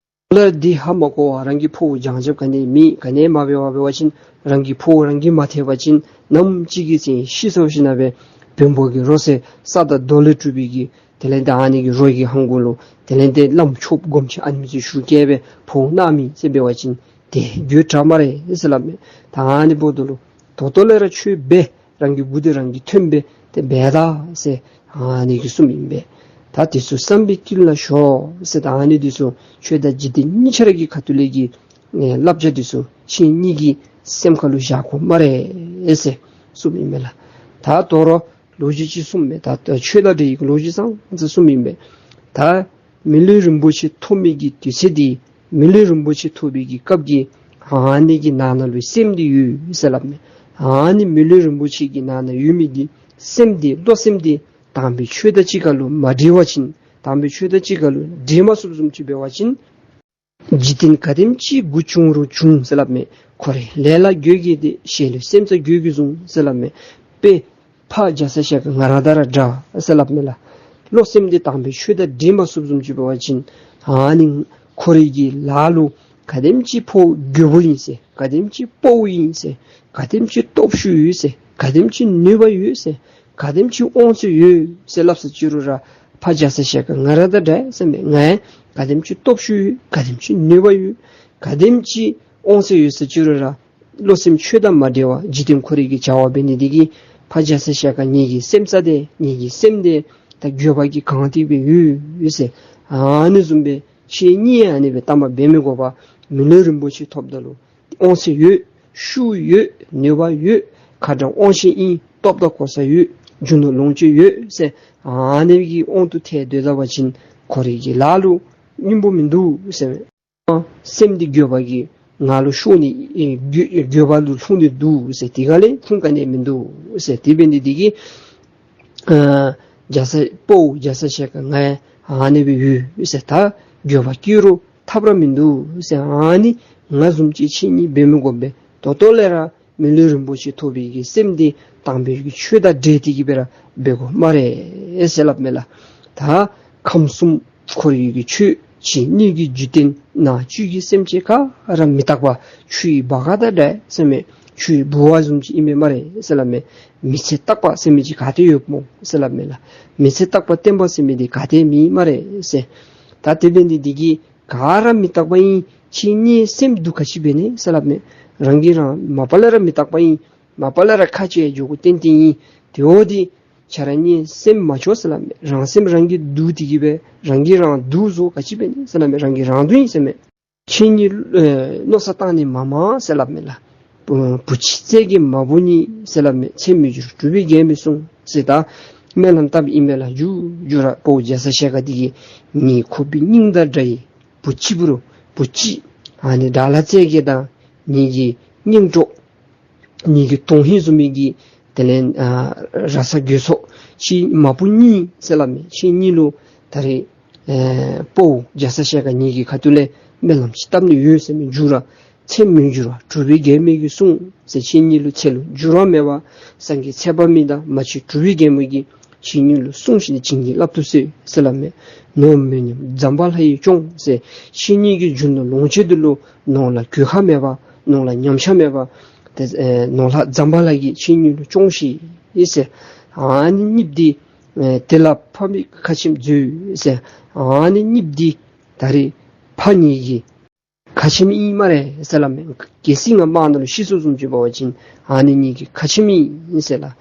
ལ་འདི་ཧ་མ་གོ་བར་རང་གི་ཕོཝ་བྱང་རྐྱབ་ག་ནི་མེད། ག་ནི་མ་འབད་བར་འབད་བ་ཅིན་རང་གི་ཕོཝ་རང་གིས་མ་ཐེབས་པ་ཅིན་ནམ་ཅིག་གི་ཚེ་ཤི་སོ་ཞིནམ་ལས་བོན་པོ་གི་རོ་ཟེར་ས་དང་རྡོ་ལས་གྲུབ་པའི་གི་དེ་ལས་ད་ཨ་ནི་གི་རོ་གི་ཧང་གོ་ལུ་དེ་ལས་ཏེ་བླམ་ཆོསཔ་སྒོམ་ཆེན་ཨ་ནི་ཚུ་ཞུ་བསྐྱལ་སྦེ་ཕོཝ་གནང་མི་ཟེར་འབད་བ་ཅིན་དེ་དགོད་བྲ་སྨ་རེ་ཟེར་སླབ་མས། ད་ཨ་ནི་འབདཝ་ད་ལུ་ད་ལྟོ་ལས་ར་ཆོས་འབད། རང་གི་མགུ་འདི་རང་གིས་ཐོན་སྦེ་ཏེ་འབད་ད་ཟེར་ཨ་ནི་གིས་གསུངམ་ཨིན་པས། ད་དེ་ཚུ་བསམ་པའི་དཀྱིལ་ལ་ཞོག་ཟེར། ད་ཨ་ནི་འདི་ཚུ་ཆོས་དང་འཇིག་རྟེན་གཉིས་ཆ་ར་གི་ཁ་ཐུག་ལས་ཀྱི་ཨེ་བསླབ་བྱ་འདི་ཚུ་ཁྱེད་གཉིས་ཀྱི་སེམས་ཁ་ལུ་བཞག་དགོ་སྨ་རེ་ཟེར་གསུངམ་ཨིན་པས་ལགས། ད་དོ་རུང་ལོ་རྒྱུས་ཅིག་གསུངམ་མས། ད་ཆོས་དང་འབྲེལ་བའི་ལོ་རྒྱུས་ཙང་ཙ་གསུངམ་ཨིན་པས། ད་མི་ལུས་རིན་པོ་ཆེ་ཐོབ་མི་གི་དུས་ཚོད་འདི་མི་ལུས་རིན་པོ་ཆེ་ཐོབ་པའི་གི་སྐབས་ཀྱི་ཨ་ནི་གི་ནང་ན་ལུ་སེམས་འདི་ཡོད་ཟེར་སླབ་མས། ཨ་ནི་མི་ལུས་རིན་པོ་ཆེ་གི་ནང་ན་ཡོད་མི་གི་སེམས་འདི་བློ་སེམས་འདི་དམ་པའི་ཆོས་དང་གཅིག་ཁར་ལུ་མ་འདྲེས་པ་ཅིན་དམ་པའི་ཆོས་དང་གཅིག་ཁར་ལུ་འདྲེས་མ་ཚུགསཔ་བཟུམ་ཅིག་འབད་བ་ཅིན་འཇིག་རྟེན་ག་དེམ་ཅིག་མགུ་ཆུང་རུང་ཆུང་ཟེར་སླབ་མས། ཁོ་རའི་ལས་ལ་འགྱོད་ཀྱིས་ཏེ་ཞེ་ལུས་སེམས་རྩ་འགྱོད་ཀྱིས་བཟུང་ཟེར་སླབ་མས། དཔེ་ཕ་རྒྱ་ཚ་ཞལ་དཀར་ང་ར་དང་ར་འདྲ་ཟེར་སླབ་མས་ལགས། བློ་སེམས་འདི་དམ་པའི་ཆོས་དང་འདྲེས་མ་ཚུགསཔ་བཟུམ་ཅིག་འབད་བ་ཅིན་ཨ་ནི་ཁོ་རའི་གི་ལཱ་ལུ་ག་དེམ་ཅིག་ཕོཝ་རྒོད་པོ་ཨིན་ཟེར། ག་དེམ་ཅིག་དཔའ་བོ་ཨིན་ཟེར། ག་དེམ་ཅིག་སྟོབས་ཤུགས་ཡོད་ཟེར། ག་དེམ་ཅིག་ནུས་པ་ཡོད་ཟེར། ག་དེམ་ཅིག་དབང་ཚད་ཡོད་ཟེར་སླབ་སོ་ཅི་རུང་ར་ཕ་རྒྱ་ཚ་ཞལ་དཀར་ང་ར་དང་འདྲ་ཟེར་མས། ང་ཡང་ག་དེམ་ཅིག་སྟོབས་ཤུགས་ཡོད། ག་དེམ་ཅིག་ནུས་པ་ཡོད། ག་དེམ་ཅིག་དབང་ཚད་ཡོད་སོ་ཅི་རུང་ར་བློ་སེམས་ཆོས་དང་མ་འདྲེས་པར་འཇིག་རྟེན་ཁོ་རའི་གི་བྱ་བ་འབད་ནི་འདི་གིས་ཕ་རྒྱ་ཚ་ཞལ་དཀར་ངེ་གི་སེམས་རྩ་འདི་ངེ་གི་སེམས་འདི་ད་འགྱོད་པ་གིས་གང་སྟེ་སྦེ་ཡོད་ཡོད་ཟེར། ཨ་ནི་བཟུམ་སྦེ་ཁྱེད་གཉིས་ཨ་ནི་སྦེ་གཏམ་འབད་མི་དགོ་པར་མི་ལུས་རིན་པོ་ཆེ་ཐོབ་ད་ལུ་དབང་ཚད་ཡོད། ཤུགས་ཡོད། ནུས་པ་ཡོད། ཁ་དྲག་དབང་ཤེད་ཨིན། སྟོབས་དང་གོ་ས་ཡོད། རྒྱུ་ནོར་ལོངས་སྤྱོད་ཡོད་ཟེར་ཨ་ནི་གི་དབང་དུ་ཐལ་སྡོད་ད་པ་ཅིན་ཁོ་རའི་གི་ལཱ་ལུ་སྙིང་པོ་མིན་འདུག་ཟེར། སེམས་འདི་འགྱོད་པ་གིས་ང་ལུ་ཤོར་ནི་ཨེ་འགྱོད་འགྱོད་པ་ལུ་ལྷུང་ནི་འདུག་ཟེར། དེ་ག་ལས་ཁུངས་ག་ནི་མིན་འདུག་ཟེར། དེ་འབད་ནི་འདི་གིས་ཨ་རྒྱ་ཚ་དཔའ་བོ་རྒྱ་ཚ་ཞལ་དཀར་ང་ཡང་ཨ་ནི་སྦེ་ཡོད་ཟེར། ད་འགྱོད་པ་སྐྱེ་རུང་ཐབས་ར་མིན་འདུག་ཟེར། ཨ་ནི་ང་བཟུམ་ཅིག་ཁྱེད་གཉིས་འབད་མི་དགོ་པས། ད་ལྟོ་ལས་ར་མི་ལུས་རིན་པོ་ཆེ་ཐོབ་པའི་གི་སེམས་འདི་དམ་པའི་གི་ཆོས་དང་འདྲེས་ཏེ་གི་སྦེ་ར་འབད་དགོ་སྨ་རེ་ཟེར་སླབ་མས་ལགས། ད་ཁམས་གསུམ་འཁོར་བའི་གི་ཆོས་ཕྱི་སྣོད་ཀྱི་འཇིག་རྟེན་ནང་བཅུད་ཀྱི་སེམས་ཅན་ག་ར་མི་རྟག་པ་ཆུའི་བ་ག་དང་འདྲ་ཟེར་མས། ཆུའི་ལྦུ་བ་བཟུམ་ཅིག་ཨིན་པས་སྨ་རེ་ཟེར་སླབ་མས། མི་ཚེ་རྟག་པ་ཟེར་མི་ཅིག་ག་ཏེ་ཡོདཔ་སྨོ་ཟེར་སླབ་མས་ལགས། མི་ཚེ་རྟག་པ་བརྟན་པ་ཟེར་མི་འདི་ག་ཏེ་མེད་སྨ་རེ་ཟེར། ད་དེ་འབད་ནི་འདི་གིས་ག་ར་མི་རྟག་པ་ཨིན། ཁྱེད་གཉིས་སེམས་སྡུག་ག་ཅི་འབད་ནི་ཟེར་སླབ་མས། རང་གིས་རང་མ་པ་ལས་ར་མི་རྟག་པ་ཨིན། མ་པ་ལས་ར་ཁ་ལྕེ་འགྱོ་དགུ་ཏན་ཏན་ཨིན། དེ་འོ་འདི་ཁྱེད་ར་གཉིས་སེམས་མ་སྐྱོ་ཟེར་སླབ་མས། རང་སེམས་རང་གིས་སྡུག་སྟེ་གི་སྦེ་རང་གིས་རང་སྡུག་བཟོ་ག་ཅི་འབད་ནི་ཟེར་སླབ་མས། རང་གིས་རང་སྡུག་ཨིན་ཟེར་མས། ཁྱེད་གཉིས་ཨེ་མནོ་བསམ་བཏང་ནི་མ་མང་ཟེར་སླབ་མས་ལགས། བུ་བུ་ཅིག་རྩལ་གྱིས་མ་བུ་གཉིས་ཟེར་སླབ་མས། ཚེ་མི་འགྱུར་གྲུབ་པའི་རྒྱལ་མོས་གསུངས་ཟེར། ད་སྨོན་ལམ་བཏབ་ཨིན་པས་ལགས། མཇུག་མཇུག་ར་དཔའ་བོ་རྒྱ་ཚ་ཞལ་དཀར་འདི་གིས་ངེའི་ཁོག་པའི་སྙིང་དང་འདྲ་བའི་བུ་གཅིག་པུ་རུ་བུ་གཅིག་ཨ་ནི་དགྲ་ལྷ་རྩེ་རྒྱལ་དང་ངེ་གི་སྙིང་གྲོགས་ངེ་གི་དོན་ཧིང་བཟུམ་མའི་གི་དེ་ལས་ཨ་ར་ས་རྒོད་ཚོགས་ཁྱེད་མ་བུ་གཉིས་ཟེར་སླབ་མས། ཁྱེད་གཉིས་ལུ་ད་རེས་ཨེ་དཔའ་བོ་རྒྱ་ཚ་ཞལ་དཀར་ངེ་གི་ཁ་ཐུག་ལས་སྨོན་ལམ་ཅིག་བཏབ་ནི་ཡོད་ཟེར་མས། མཇུག་ར་ཚེ་མི་འགྱུར་བ་གྲུབ་པའི་རྒྱལ་མོ་གིས་གསུངས་ཟེར། ཁྱེད་གཉིས་ལུ་ཚེ་ལུ་འགྱུར་བ་མེད་པ་སངས་རྒྱས་ཚེ་དཔག་མེད་དང་མ་གཅིག་གྲུབ་པའི་རྒྱལ་མོ་གིས་ ཁྱེད་གཉིས་ལུ་སྲུང་ཞིནམ་ལས་བྱིན་གྱིས་བརླབ་ཏུ་གསོལ་ཟེར་སླབ་མས། ནོར་མི་ཉམས་ཛམ་བྷ་ལ་ཡི་སྐྱོང་ཟེར། ཁྱེད་གཉིས་ཀྱི་རྒྱུ་ནོར་ལོངས་སྤྱོད་འདི་ལུ་ནོར་ལ་གོད་ཁ་མེད་པར་ནོར་ལ་ཉམས་ཆག་མེད་པར་ཏེ་ཨེ་ནོར་ལྷ་ཛམ་བྷ་ལ་གིས་ཁྱེད་གཉིས་ལུ་སྐྱོང་ཤིག་ཟེར། ཨ་ནི་གཉིསཔོ་འདི་ཨེ་དེ་ལ་ཕ་མའི་ཁ་ཆེམས་མཛོད་ཟེར། ཨ་ནི་གཉིསཔོ་འདི་ད་རེས་ཕ་ངེ་གི་ཁ་ཆེམས་ཨིན་སྨ་རེ་ཟེར་སླབ་མས། གལ་སྲིད་ང་དམག་ནང་ལུ་ཤི་སོང་བཟུམ་ཅིག་འབད་བ་ཅིན་ཨ་ནི་ངེ་གི་ཁ་ཆེམས་ཨིན་ཟེར་ལགས།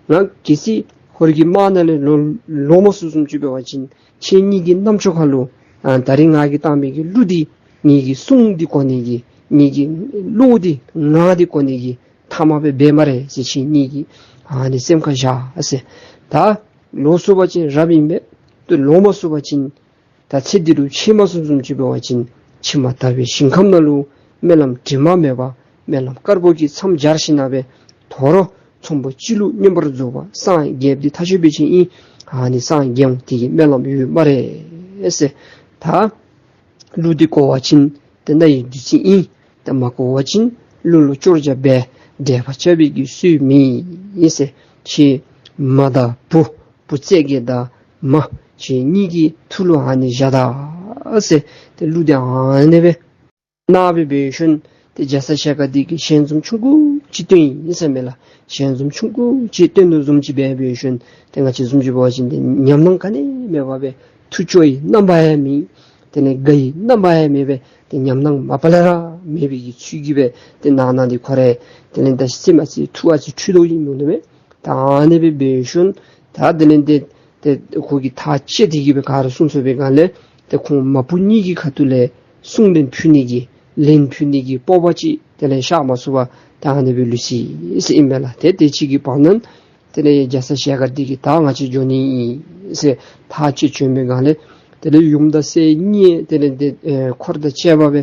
ང་གལ་སྲིད་ཧོར་གྱི་དམག་ནང་ལས་ལོག་ལོག་མ་སོང་བཟུམ་ཅིག་འབད་བ་ཅིན་ཁྱེད་གཉིས་ཀྱི་རྣམ་ཅོག་ཁར་ལུ་ཨ་ད་རེས་ང་གིས་བཏང་མི་གི་གླུ་འདི་ངེ་གི་སྲུང་འདི་གོ་ནི་གི་ངེ་གི་བློ་འདི་ངག་འདི་གོ་ནི་གི་མཐའ་མ་སྦེ་འབད་སྨ་རེ་ཟེར། ཁྱེད་གཉིས་ཀྱིས་ཨ་ནི་སེམས་ཁར་བཞག་ཟེར། ད་ལོག་སོང་པ་ཅིན་རབ་ཨིན་པས། ཏེ་ལོག་མ་སོང་པ་ཅིན་ད་ཚེ་འདི་ལུ་ཕྱད་མ་སོང་བཟུམ་ཅིག་འབད་བ་ཅིན་ཕྱི་མ་དག་པའི་ཞིང་ཁམས་ནང་ལུ་སྨོན་ལམ་དྲི་མ་མེད་པ་སྨོན་ལམ་དཀར་པོ་གིས་མཚམས་སྦྱར་ཞིནམ་ལས་དོ་རུང་ཚོམ་བུ་གཅིག་ལུ་མངོན་པར་རྫོགས་པ་སངས་རྒྱསཔ་འདི་ཐག་ཆོད་པའི་ཅིག་ཨིན། ཨ་ནི་སངས་རྒྱས་འོང་དེ་གི་སྨོན་ལམ་ཡོད་སྨ་རེ་ཟེར། ད་གླུ་འདི་གོ་བ་ཅིན་ཏེ་རྣ་ཡི་བདུད་རྩི་ཨིན། ཏེ་མ་གོ་བ་ཅིན་གླུ་ལུ་སྐྱོར་རྐྱབ་སྦེ་འགྲེལ་པ་རྐྱབ་པའི་གི་སྲོལ་མེད་ཟེར། ཁྱེད་མ་དང་བུ་བུ་བཙན་རྒྱལ་དང་མ་ཁྱེད་གཉིས་ཀྱི་ཐུགས་ལུ་ཨ་ནི་བཞག་ད་ཟེར། ཏེ་གླུ་འདི་ཨ་ནི་སྦེ་གནང་སྦེ་འབད་ཞིནམ་ཏེ་རྒྱ་ཚ་ཞལ་དཀར་འདི་གིས་ཞལ་འཛུམ་ཆུང་ཀུ་ཅིག་སྟོན་ཡི་ཟེར་མས་ལགས། ཞལ་འཛུམ་ཆུང་ཀུ་ཅིག་སྟོན་དོ་བཟུམ་ཅིག་སྦེ་འབད་ཞིནམ་ཏེ་ང་བཅས་བཟུམ་ཅིག་འབད་བ་ཅིན་ཏེ་ཉམས་སྣང་ག་ནི་མེད་པར་སྦེ་ཐུགས་སྐྱོ་བའི་རྣམ་པ་ཡང་མེད། དེ་ལས་དགའ་བའི་རྣམ་པ་ཡང་མེད་པར་ཏེ་ཉམས་སྣང་མ་པ་ལས་ར་མེད་པའི་གི་ཚུལ་གྱིས་སྦེ་ཏེ་ནང་ན་འདི་ཁོ་ར་དེ་ལས་ད་སེམས་ཨ་ཙི་ཐུགས་ཨ་ཙི་འཁྲུལ་དོ་ཨིན་མས་ལགས། ད་ཨ་ནི་སྦེ་འབད་ཞིནམ་ད་དེ་ལས་ཏེ་ཏེ་ཁོ་གིས་ཐག་བཅད་དེ་གི་སྦེ་ག་ར་གསུངས་སོང་པའི་སྒང་ལས་ཏེ་ཁོང་མ་བུ་གཉིས་ཀྱི་ཁ་ཐུག་ལས་གསུང་ལན་ཕུལ་ནི་གི་ལན་ཕུལ་ནི་གི་སྤོབས་པ་ཅིག་དེ་ལས་བཤགས་མ་ཚུགས་པར་ད་ཨ་ནི་སྦེ་ལུས་ཅི་ཟེར་ཨིན་པས་ལགས། ཏེ་དེ་ཅིག་གི་བར་ན་དེ་ལས་རྒྱ་ཚ་ཞལ་དཀར་འདི་གིས་ད་ང་བཅས་འགྱོ་ནི་ཨིན་ཟེར་ཐག་བཅད་བྱོན་པའི་སྒང་ལས་དེ་ལས་ཡུམ་དང་སྲས་གཉིས་དེ་ལས་ཏེ་ཨེ་འཁོར་དང་བཅས་པ་སྦེ་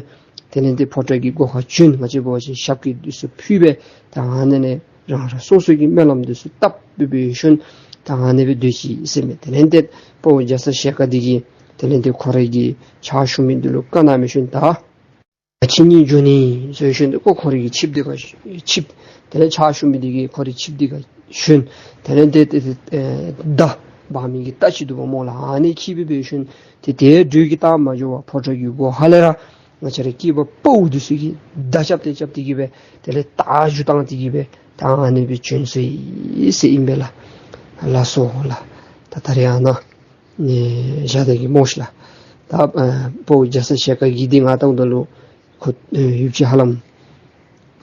དེ་ལས་ཏེ་ཕོ་བྲང་གི་སྒོ་ཁར་བྱོན། ང་བཅས་འབད་བ་ཅིན་ཞབས་ཀྱི་འདི་ཚུ་ཕུལ་སྦེ་ད་ཨ་ནི་ནས་རང་རང་སོ་སོ་གི་སྨོན་ལམ་འདི་ཚུ་བཏབ་སྦེ་འབད་ཞིནམ་ད་ཨ་ནི་སྦེ་སྡོད་ཅི་ཟེར་མས། དེ་ལས་ཏེ་དཔའ་བོ་རྒྱ་ཚ་ཞལ་དཀར་འདི་གིས་དེ་ལས་ཏེ་ཁོ་རའི་གི་ཕྱག་ཞུ་མི་འདི་ལུ་བཀའ་གནང་སྦེ་ཞིནམ་ད་ཁྱེད་གཉིས་འགྱོ་ནི་ཟེར་ཞིནམ་ཏེ་ཁོ་ཁོ་རའི་གི་ཆིབས་འདི་ཁར་ཆིབས་དེ་ལས་ཕྱག་ཞུ་མི་འདི་གིས་ཁོ་རའི་ཆིབས་འདི་ཁར་ཞོན། དེ་ལས་ཏེ་ཏེ་ཏེ་ཨེ་མདའ་འབག་མི་གི་རྟ་ཅིག་འདུག་པ་སྨོ་ལགས། ཨ་ནི་འཁྱིད་སྦེ་འབད་ཞིནམ་ཏེ་དེ་འགྲོས་ཀྱིས་ད་མ་འགྱོ་བར་ཕོ་བྲང་གི་སྒོ་ཁ་ལས་ར་ང་བཅས་ར་སྐྱེས་པ་དཔའ་བོ་འདི་ཚུ་གིས་མདའ་རྐྱབ་སྟེ་རྐྱབ་སྟེ་གི་སྦེ་དེ་ལས་རྟ་རྒྱུག་བཏང་སྟེ་གི་སྦེ་ད་ཨ་ནི་སྦེ་བྱོན་སོ་ཡི་ཟེར་ཨིན་པས་ལགས། ལགས་སོ་ལགས། ད་ད་རེས་ཨ་ནཱ་ནི་བཞག་ད་གེ་སྨོ་ཤིག་ལགས། ད་ཨེ་དཔའ་བོ་རྒྱ་ཚ་ཞལ་དཀར་གྱི་འདི་ང་བལྟཝ་ད་ལུ་ཁོ་ཨེ་ཡུདཔ་ཅིག་ཧ་ལམ་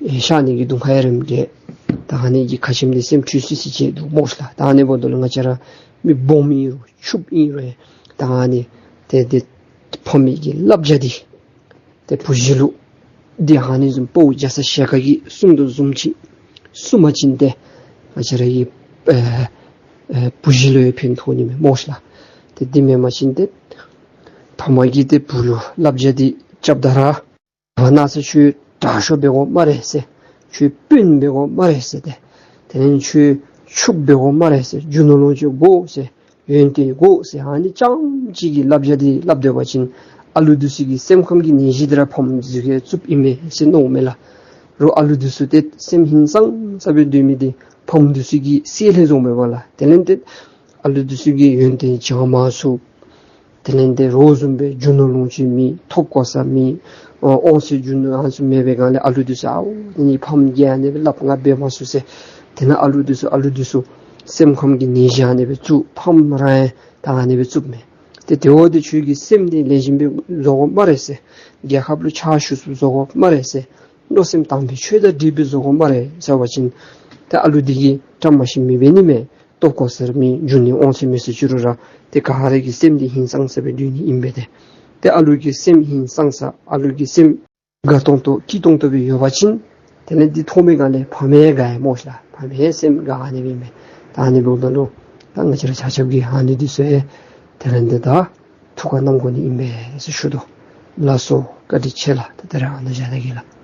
ཨེ་གཤགས་ནི་གི་གདོང་ཁ་ཡང་རནམ་འདྲས། ད་ཨ་ནི་གི་ཁ་ཆེམས་འདི་སེམས་འཁྲུལ་སི་སི་བྱས་འདུག་སྨོ་ཤིག་ལགས། ད་ཨ་ནི་འབདཝ་ད་ལུ་ང་བཅས་ར་མི་སྦོམ་ཨིན་རུང་ཕྱུགཔོ་ཨིན་རུང་ད་ཨ་ནི་ཏེ་ཏེ་ཕམ་གྱི་བསླབ་བྱ་འདི་ཏེ་བུ་གཞི་ལུ་འདི་ཨ་ནི་བཟུམ་དཔའ་བོ་རྒྱ་ཚ་ཞལ་དཀར་གྱིས་གསུངས་དོ་བཟུམ་ཅིག་གསུངས་པ་ཅིན་ཏེ་ང་བཅས་ར་གི་ཨེ་ཨེ་བུ་གཞི་ལུ་ཡང་ཕན་ཐོགས་ནི་མས་སྨོ་ཤིག་ལགས། ཏེ་འདི་མེན་པ་ཅིན་ཏེ་ཕམ་གྱིས་ཏེ་བུ་ལུ་བསླབ་བྱ་འདི་རྐྱབ་ད་ར་ཨ་ནཱ་ཚུ་ཁྱོད་དྲག་ཤོས་འབད་དགོ་སྨ་རེ་ཟེར། ཁྱོད་དཔོན་འབད་དགོ་སྨ་རེ་ཟེར་ཏེ། དེ་ལས་ཁྱོད་ཕྱུགཔོ་འབད་དགོ་སྨ་རེ་ཟེར། རྒྱུ་ནོར་ལོངས་སྤྱོད་དགོ་ཟེར། ཡོན་ཏན་དགོ་ཟེར། ཨ་ནི་རྐྱངམ་གཅིག་གི་བསླབ་བྱ་འདི་སླབ་སྡོད་པ་ཅིན་ཨ་ལུ་འདི་ཚུ་གི་སེམས་ཁམས་ཀྱི་ནད་གཞི་འདི་ར་ཕམ་འདི་ཚུ་གིས་བཙུགསཔ་ཨིན་མས་ཟེར་མནོཝ་མས་ལགས། རོགས་ཨ་ལུ་འདི་ཚུ་ཏེ་སེམས་ཧིང་སངས་ས་སྦེ་སྡོད་མི་འདི་ཕམ་འདི་ཚུ་གིས་བསད་ལྷད་བཟོཝ་མས་པ་ལགས། དེ་ལས་ཏེ་ཨ་ལུ་འདི་ཚུ་གིས་ཡོན་ཏན་སྦྱང་མ་ཚུགས། དེ་ལས་ཏེ་རོགས་བཟུམ་སྦེ་རྒྱུ་ནོར་ལོངས་སྤྱོད་མེད། ཐོབ་གོ་ས་མེད། ཨ་དབང་ཚད་རྒྱུ་ནོར་ཨ་ནི་ཚུ་མེད་པའི་སྒང་ལས་ཨ་ལུ་འདི་ཚུ་ཨའོ་ཨ་ནི་ཕམ་གྱིས་ཨ་ནི་སྦེ་སླབ་ང་འབད་མ་ཚུགས་ཟེར། དེ་ནང་ཨ་ལུ་འདི་ཚུ་ཨ་ལུ་འདི་ཚུ་སེམས་ཁམས་ཀྱི་ནད་གཞི་ཨ་ནི་སྦེ་བཙུགས། ཕམ་ར་ཡང་ད་ཨ་ནི་སྦེ་བཙུགསཔ་མས། ཏེ་དེ་འབདཝ་ད་ཁྱོད་ཀྱི་སེམས་འདི་ལེགས་ཤོམ་སྦེ་བཟོ་དགོ་སྨ་རེ་ཟེར། རྒྱལ་ཁབ་ལུ་ཕྱག་ཞུ་ཚུགསཔ་བཟོ་དགོ་སྨ་རེ་ཟེར། བློ་སེམས་དམ་པའི་ཆོས་དང་འདྲེས་པའི་བཟོ་དགོ་སྨ་རེ་ཟེར་བ་ཅིན་ཏེ་ཨ་ལུ་འདི་གིས་བཀྲ་མ་ཤིས་མི་འབད་ནི་མས། ཐོབ་གོ་ས་ར་མེད། རྒྱུ་ནི་དབང་ཚད་མེད་ཟེར་ཅི་རུང་ར་ཏེ་ག་ར་གི་སེམས་འདི་ཧིང་སངས་ས་སྦེ་སྡོད་ནི་ཨིན་པས་ཏེ། ཏེ་ཨ་ལུ་གི་སེམས་ཧིང་སངས་ས་ཨ་ལུ་གི་སེམས་དགའ་ཏོང་ཏོ་སྐྱིད་ཏོང་ཏོ་སྦེ་ཡོད་པ་ཅིན་དེ་ལས་འདི་མཐོང་མི་ག་ལས་ཕམ་ཡང་དགའ་ཡི་སྨོ་ཤིག་ལགས། ཕམ་ཡང་སེམས་དགའ་ནི་སྦེ་མས། ད་ཨ་ནི་འབདཝ་ད་ལུ་ད་ང་བཅས་ར་ཆ་ཁྱབ་ཀྱིས་ཨ་ནི་འདི་ཚུ་ཡང་དེ་ལས་འདི་ད་ཐུགས་ཁར་བསྣམ་དགོ་ནི་ཨིན་པས་ཟེར་ཞུ་དོ། ལགས་སོ། བཀའ་དྲིན་ཆེ་ལགས། ད་ད་རེས་ཨ་ནཱ་བཞག་ད་གེ་ལགས།